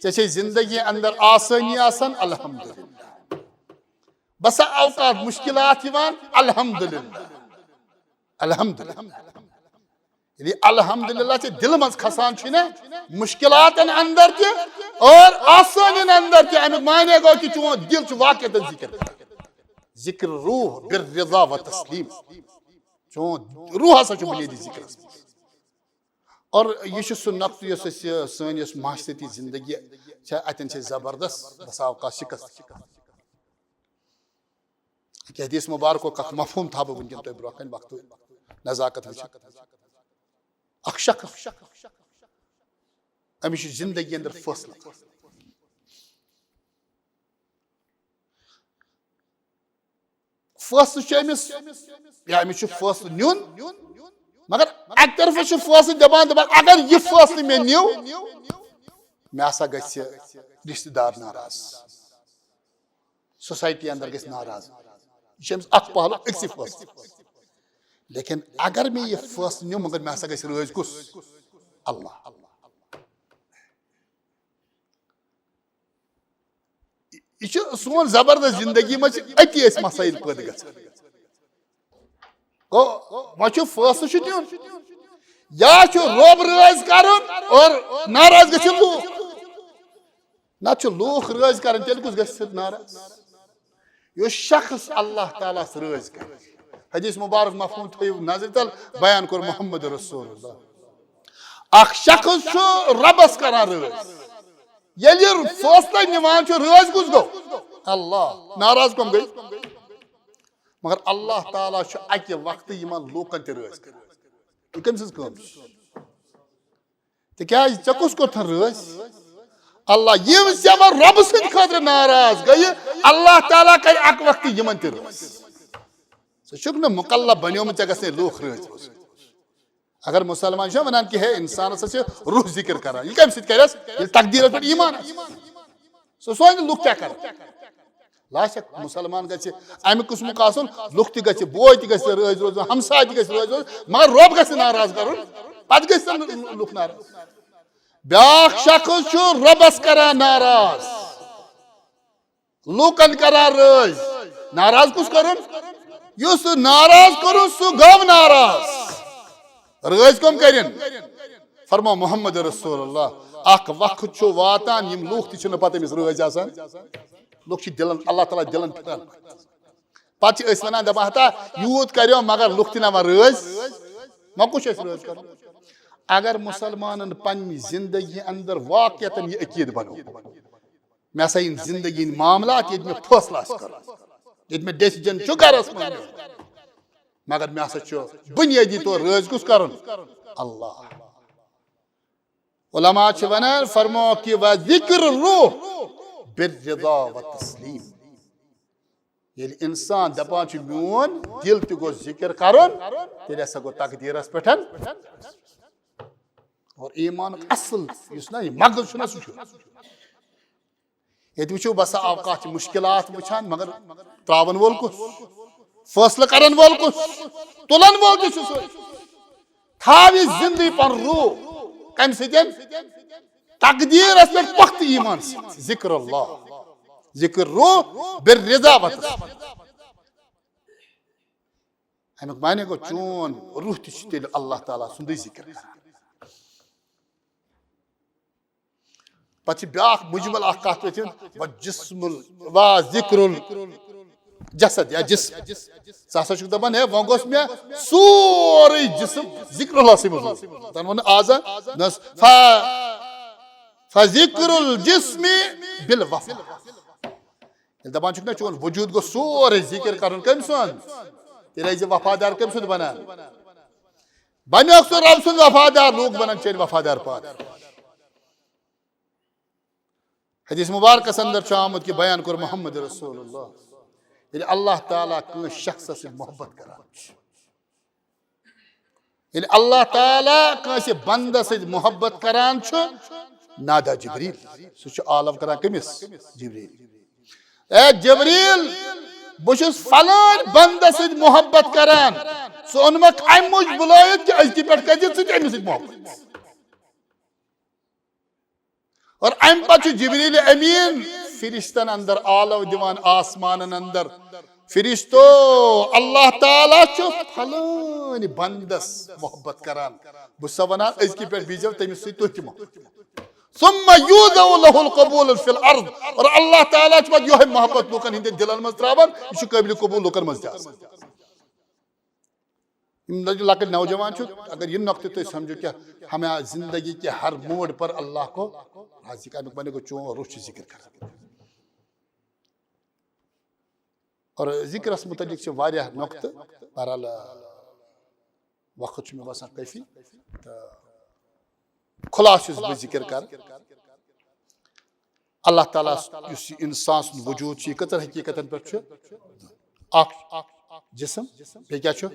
ژےٚ چھے زندگی اندر آسٲنی آسان، الحمدللہ۔ بسا اوقات مشکلات یِوان، الحمدللہ، الحمدللہ۔ ییٚلہِ الحمدللہ ژےٚ دِلہٕ منٛز کھسان چھُے نا، مشکلاتن اندر تہِ اور آسٲنین اندر تہِ، امیُک معنی گوٚو کہِ چون دِل چھُ واقعتن ذِکر کران۔ ذِکر روح بالرضا و تسلیم۔ چون روح ہسا چھُ بُنیٲدی ذِکرس منٛز۔ اور یہِ چھُ سُہ نۄقطہٕ یُس اَسہِ سٲنۍ یۄس معاشرتی زندگی چھےٚ، اتٮ۪ن چھِ أسۍ زبردست بسا اوقات شکست۔ اَکہِ حدیث مبارکُک اکھ مفہوم تھاوٕ بہٕ وٕنکیٚن تۄہہِ برونٛہہ کنہِ وقتہٕ نزاکت وٕچھِتھ۔ اکھ شخص، أمِس چھُ زندگی اندر فٲصلہٕ۔ فٲصلہٕ چھُ أمِس، یا أمِس چھُ فٲصلہٕ نیُن، مگر اکہِ طرفہٕ چھُ فٲصلہٕ دپان، دپان، اگر یہِ فٲصلہٕ مےٚ نیوٗ، مےٚ ہسا گژھِ رشتہٕ دار ناراض۔ سوسایٹی اندر گژھِ ناراض۔ یہِ چھُ أمِس اکھ پہلو أکسٕے فٲصلہٕ۔ لیکن اگر مےٚ یہِ فٲصلہٕ نیوٗ، مگر مےٚ ہسا گژھِ رٲضۍ کُس؟ اللہ۔ یہِ چھُ سون زبردست زندگی منٛز چھِ أتی أسۍ مسائل پٲدٕ گژھان۔ گوٚو، وۄنۍ چھُ فٲصلہٕ چھُ دیُن۔ یا چھُ رۄب رٲضۍ کرُن اور ناراض گژھن لوٗکھ۔ نتہٕ چھُ لوٗکھ رٲضۍ کرٕنۍ، تیٚلہِ کُس گژھِ ناراض؟ یُس شخص اللہ تعالیٰ ہس رٲضۍ کرِ۔ حدیث مبارک مفہوم تھٲیِو نظرِ تل، بیان کوٚر محمد رسول اللہ۔ اکھ شخص چھُ رۄبس کران رٲضۍ۔ ییٚلہِ یہِ فٲصلہٕ نِوان چھُ، رٲضۍ کُس گوٚو؟ اللہ۔ ناراض کم گٔے؟ مگر اللہ تعالیٰ چھُ اکہِ وقتہٕ یِمن لوٗکن تہِ رٲضۍ کران۔ یہِ کٔمۍ سٕنٛز کٲم چھِ؟ تِکیٛازِ ژےٚ کُس کوٚرتھن رٲضۍ؟ اللہ۔ یِم ژےٚ وۄنۍ رۄبہٕ سٕنٛدِ خٲطرٕ ناراض گٔیہِ، اللہ تعالیٰ کرِ اکہِ وقتہٕ یِمن تہِ رٲضۍ۔ ژٕ چھُکھ نہٕ مُکلف بنیومُت، ژےٚ گژھنَے لوٗکھ رٲضۍ روزٕنۍ۔ اگر مسلمان چھُ ونان کہِ ہے، انسانس ہسا چھِ روح ذکر کران، یہِ کمہِ سۭتۍ کرٮ۪س؟ ییٚلہِ تقدیٖرس پٮ۪ٹھ ایمان آسہِ۔ سُہ سونہِ لُکھ کیٛاہ کرن؟ لاسٹس مسلمان گژھِ امہِ قٕسمُک آسُن، لُکھ تہِ گژھِ، بوے تہِ گژھِ رٲضۍ روزُن، ہمساے تہِ گژھِ رٲضۍ روزُن، مگر رۄب گژھِ ناراض کرُن، پتہٕ گژھِ نہٕ لُکھ ناراض۔ بیٛاکھ شخص چھُ رۄبس کران ناراض، لوٗکن کران رٲضۍ۔ ناراض کُس کرُن؟ یُس ناراض کرُن، سُہ گوٚو ناراض۔ رٲضۍ کم کرن؟ فرمو محمد رسول اللہ، اکھ وقت چھُ واتان، یِم لوٗکھ تہِ چھِنہٕ پتہٕ أمِس رٲضۍ آسان۔ لُکھ چھِ دِلن، اللہ تعالیٰ دِلن پھِران۔ پتہٕ چھِ أسۍ ونان، دپان، ہتا، یوٗت کریو، مگر لُکھ تہِ نہ وۄنۍ رٲضۍ۔ وۄنۍ کُس چھُ اَسہِ رٲضۍ کرُن؟ اگر مسلمانن پننہِ زندگی اندر واقعتاً یہِ عقیٖدٕ بنوو، مےٚ ہسا یِن زندگی ہٕنٛدۍ معاملات، ییٚتہِ مےٚ فٲصلہٕ آسہِ کرُن، ییٚتہِ مےٚ ڈیسیجن چھُ گرس منٛز نیُن، مگر مےٚ ہسا چھُ بنیٲدی طور رٲضۍ کُس کرُن؟ اللہ۔ علماء چھِ ونان، فرمو کہِ وذکر الروح بالرضا والتسلیم۔ ییٚلہِ انسان دپان چھُ، میون دل تہِ گوٚژھ ذکر کرُن، تیٚلہِ ہسا گوٚو تقدیرس پٮ۪ٹھ۔ اور ایمانُک اصل یُس نہ یہِ مغز چھُنہ، سُہ چھُ۔ ییٚتہِ وٕچھِو، بسا اوقات چھِ مُشکِلات وٕچھان، مگر ترٛاوَن وول کُس؟ فٲصلہٕ کَرَن وول کُس؟ تُلَن وول تہِ چھُ سُے۔ تھاوِ زِندٕ پَنُن روح۔ کَمہِ سۭتۍ؟ تقدیٖرَس پٮ۪ٹھ پۄختہٕ ایٖمان سۭتۍ۔ ذِکر اللہ۔ ذِکر روح بالرضا وَتَس۔ اَمیُک معنی گوٚو، چون روح تہِ چھُ تیٚلہِ اللہ تعالیٰ سُنٛدُے ذِکر کران۔ پتہٕ چھِ بیٛاکھ مُجمل اکھ کتھ أتھۍ، و جسم ال-، و ذکر الجسد یا جسم۔ ژٕ ہسا چھُکھ دپان، ہے، وۄنۍ گوٚژھ مےٚ سورُے جسم ذکر اللہ سٕے منٛز روزُن۔ تَنہٕ ووٚن آز، نہ حظ، ف-، فذکر الجسم بالوفا۔ ییٚلہِ دپان چھُکھ نہ، چون وجوٗد گوٚژھ سورُے ذکر کرُن کٔمۍ سُنٛد؟ تیٚلہِ ٲسۍ زِ وفادار کٔمۍ سُنٛد بنان؟ بنیوکھ ژٕ رب سُنٛد وفادار، لوٗکھ بنن چٲنۍ وفادار پانہٕ۔ حدیث مبارکس اندر چھُ آمُت کہِ بیان کوٚر محمد رسول اللہ، ییٚلہِ اللہ تعالیٰ کٲنٛسہِ شخصس سۭتۍ محبت کران چھُ، ییٚلہِ اللہ تعالیٰ کٲنٛسہِ بندس سۭتۍ محبت کران چھُ، نادہ جبریل، سُہ چھُ آلو کران کٔمِس؟ جبریل۔ اے جبریل، بہٕ چھُس فلٲنۍ بندس سۭتۍ محبت کران، ژٕ اوٚنمکھ امہِ موٗجوٗب بُلٲیِتھ کہِ أزکہِ پٮ۪ٹھ کٔرۍ زِ ژٕ تہِ أمِس سۭتۍ محبت۔ اور امہِ پتہٕ چھُ جبریل امین فرشتن اندر آلو دِوان آسمانن اندر۔ فرشتو، اللہ تعالیٰ چھُ فلٲنۍ بندس محبت کران۔ بہٕ چھُسو ونان، أزکہِ پٮ۪ٹھ بیٖزیو تٔمِس سۭتۍ تُہۍ تہِ محبت۔ ثم یوضع لہ القبول فی الارض۔ اور اللہ تعالیٰ چھُ پتہٕ یِہوٚے محبت لوٗکن ہٕنٛدٮ۪ن دِلن منٛز تراوان، یہِ چھُ قٲبلِ قبول لوٗکن منٛز تہِ آسان۔ یِم لۄکٕٹۍ لۄکٕٹۍ نوجوان چھِ، اگر یہِ نۄقطہٕ تُہۍ سمجھو کہِ ہمیں زندگی کے ہر موڑ پر اللہ کو راضی کرنے کو، چون روح چھُ ذکر کران۔ اور ذکرس متعلق چھِ واریاہ نۄقطہٕ، بہرحال، وقت چھُ مےٚ باسان کٲفی، تہٕ خلاصہٕ چھُس بہٕ ذکر کران۔ اللہ تعالیٰ یُس یہِ انسان سُنٛد وجوٗد چھُ، یہِ کٔژن حقیٖقتن پٮ۪ٹھ چھُ؟ اکھ جسم، بیٚیہِ کیٛاہ چھُ؟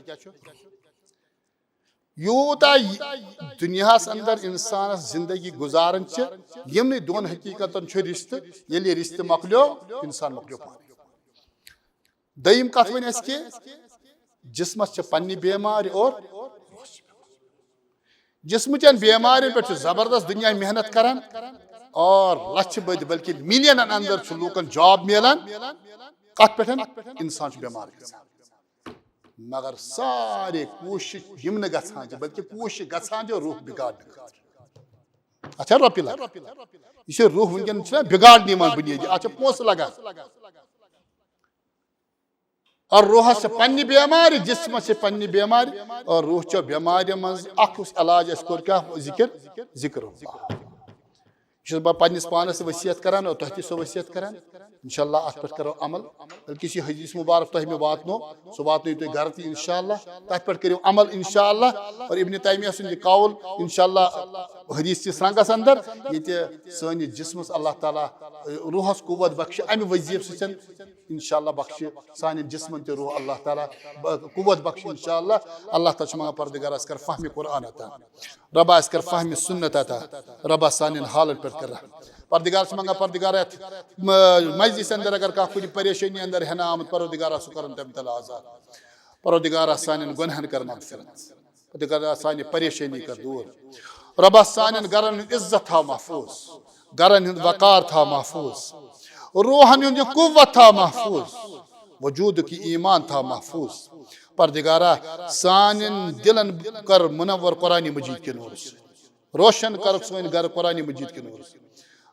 یوٗتاہ یہِ دُنیاہس اندر انسانس زندگی گُزاران چھِ، یِمنٕے دۄن حقیٖقتن چھُ رشتہٕ، ییٚلہِ یہِ رشتہٕ مۄکلیو، انسان مۄکلیو پانہٕ۔ دوٚیِم کتھ وۄنۍ اَسہِ کہِ جسمس چھِ پننہِ بٮ۪مارِ اور روحس چھِ بٮ۪مارِ۔ جسمہٕ چٮ۪ن بٮ۪مارٮ۪ن پٮ۪ٹھ چھُ زبردست دُنیا محنت کران، اور لچھِ بٔدۍ بلکہِ ملینن اندر چھُ لوٗکن جاب میلان۔ کتھ پٮ۪ٹھ؟ انسان چھُ بٮ۪مار گژھان۔ مگر سارے کوٗشش یِم نہٕ گژھان چھِ، بلکہِ کوٗشش گژھان چھِ روح بگاڑنہٕ خٲطرٕ۔ اچھا، رۄپیہِ لگان۔ یہِ چھِ روح وٕنکیٚن چھِنہ بگاڑنہِ یِوان بُنیٲدی، اتھ چھِ پونٛسہٕ لگان۔ اور روحس چھِ پننہِ بٮ۪مارِ، جسمس چھِ پننہِ بٮ۪مارِ، اور روح چھِ بٮ۪مارِ منٛز اکھ یُس علاج اَسہِ کوٚر کیٛاہ؟ ذکر، ذکر اللہ۔ یہِ چھُس بہٕ پننِس پانس وصیت کران اور تۄہہِ تہِ سۄ وصیت کران۔ انشاءاللہ اتھ پٮ۪ٹھ کرو عمل، بلکہِ یُس یہِ حدیث مبارک تۄہہِ مےٚ واتنو، سُہ واتنٲیِو تُہۍ گرٕ تہِ انشاءاللہ۔ تتھ پٮ۪ٹھ کٔرِو عمل انشاءاللہ۔ اور ابن تیمیہ سُنٛد یہِ قول انشاءاللہ حدیث کِس رنگس اندر، ییٚتہِ سٲنِس جسمس اللہ تعالیٰ روحس قوت بخشہِ امہِ وظیفہٕ سۭتۍ، انشاءاللہ بخشہِ سانٮ۪ن جسمن تہِ روح اللہ تعالیٰ ب-، قوت بخشہِ انشاءاللہ۔ اللہ تعالیٰ چھُ منگان پردگار اَسہِ کر فہمِ قرآن عطا، رۄبا اَسہِ کر فہمِ سنت عطا، رۄبا سانٮ۪ن حالن پٮ۪ٹھ کر رحم۔ پردگار چھُ منگان پردگار یتھ م-، مجلس اندر اگر کانٛہہ کُنہِ پریشٲنی اندر ہٮ۪نہٕ آمُت، پروردگارا سُہ کرن تمہِ تلہٕ آزاد۔ پروردگارا سانٮ۪ن گۄنہن کر مغفرت۔ پروردگارا سانہِ پریشٲنی کر دوٗر۔ رۄبا سانٮ۪ن گرن ہُنٛد عزت تھاو محفوظ، گرن ہُنٛد وقار تھاو محفوظ، روحن ہُنٛد یہِ قوت تھاو محفوظ، وجودُک یہِ ایمان تھاو محفوظ۔ پردگارا سانٮ۪ن دلن کر منور قرآن مجید کہِ نوٗرٕ سۭتۍ۔ روشن کرُکھ سٲنۍ گرٕ قرآن مجید کہِ نوٗرٕ سۭتۍ۔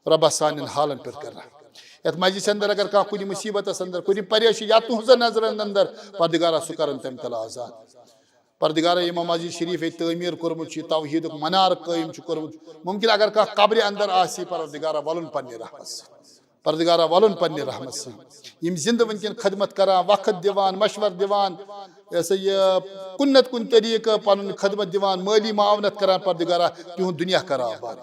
رۄبا سانٮ۪ن حالن پٮ۪ٹھ کر رحم۔ یتھ مجلس اندر اگر کانٛہہ کُنہِ مصیبتس اندر، کُنہِ پریشٲنی یا تُہنٛزن نظرن اندر، پردگارا سُہ کرن تمہِ تلہٕ آزاد۔ پردگارا یِمو مسجد شریف ییٚتہِ تعمیٖر کوٚرمُت چھُ، یہِ توحیٖدُک منارٕ قٲیِم چھُ کوٚرمُت، ممکن اگر کانٛہہ قبرِ اندر آسہِ، پردگارا ولُن پننہِ رحمت سۭتۍ۔ پردگارا ولُن پننہِ رحمت سۭتۍ۔ یِم زندٕ وٕنکیٚن خدمت کران، وقت دِوان، مشور دِوان، یہِ ہسا یہِ کُنہِ نتہٕ کُنہِ طریٖقہٕ پنُن خدمت دِوان، مٲلی معاونت کران، پردگارا تِہُنٛد دُنیا کر آباد۔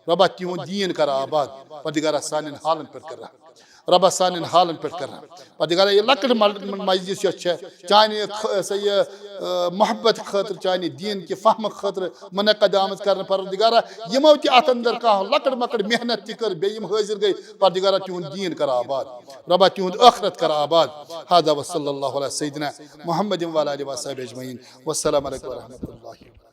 رۄبا تِہُنٛد دیٖن کر آباد۔ پردگارا سانٮ۪ن حالن پٮ۪ٹھ کر رحم۔ رۄبا سانٮ۪ن حالن پٮ۪ٹھ کر رحم۔ پردگارا یہِ لۄکٕٹ مل-، مجلس یۄس چھےٚ، چانہِ خ-، سا یہِ، آ، محبت خٲطرٕ، چانہِ دیٖن کہِ فہمہٕ خٲطرٕ منعقد آمٕژ کرنہٕ۔ پروردگارا، یِمو تہِ اتھ اندر کانٛہہ لۄکٕٹ مۄکٕٹ محنت تہِ کٔر، بیٚیہِ یِم حٲضِر گٔے، پروردگارا تِہُنٛد دیٖن کر آباد، رۄبا تِہُنٛد ٲخرت کر آباد۔ هذا وصلى الله على سيدنا محمد وعلى آله وصحبه أجمعين۔ والسلام عليكم ورحمة الله وبركاته۔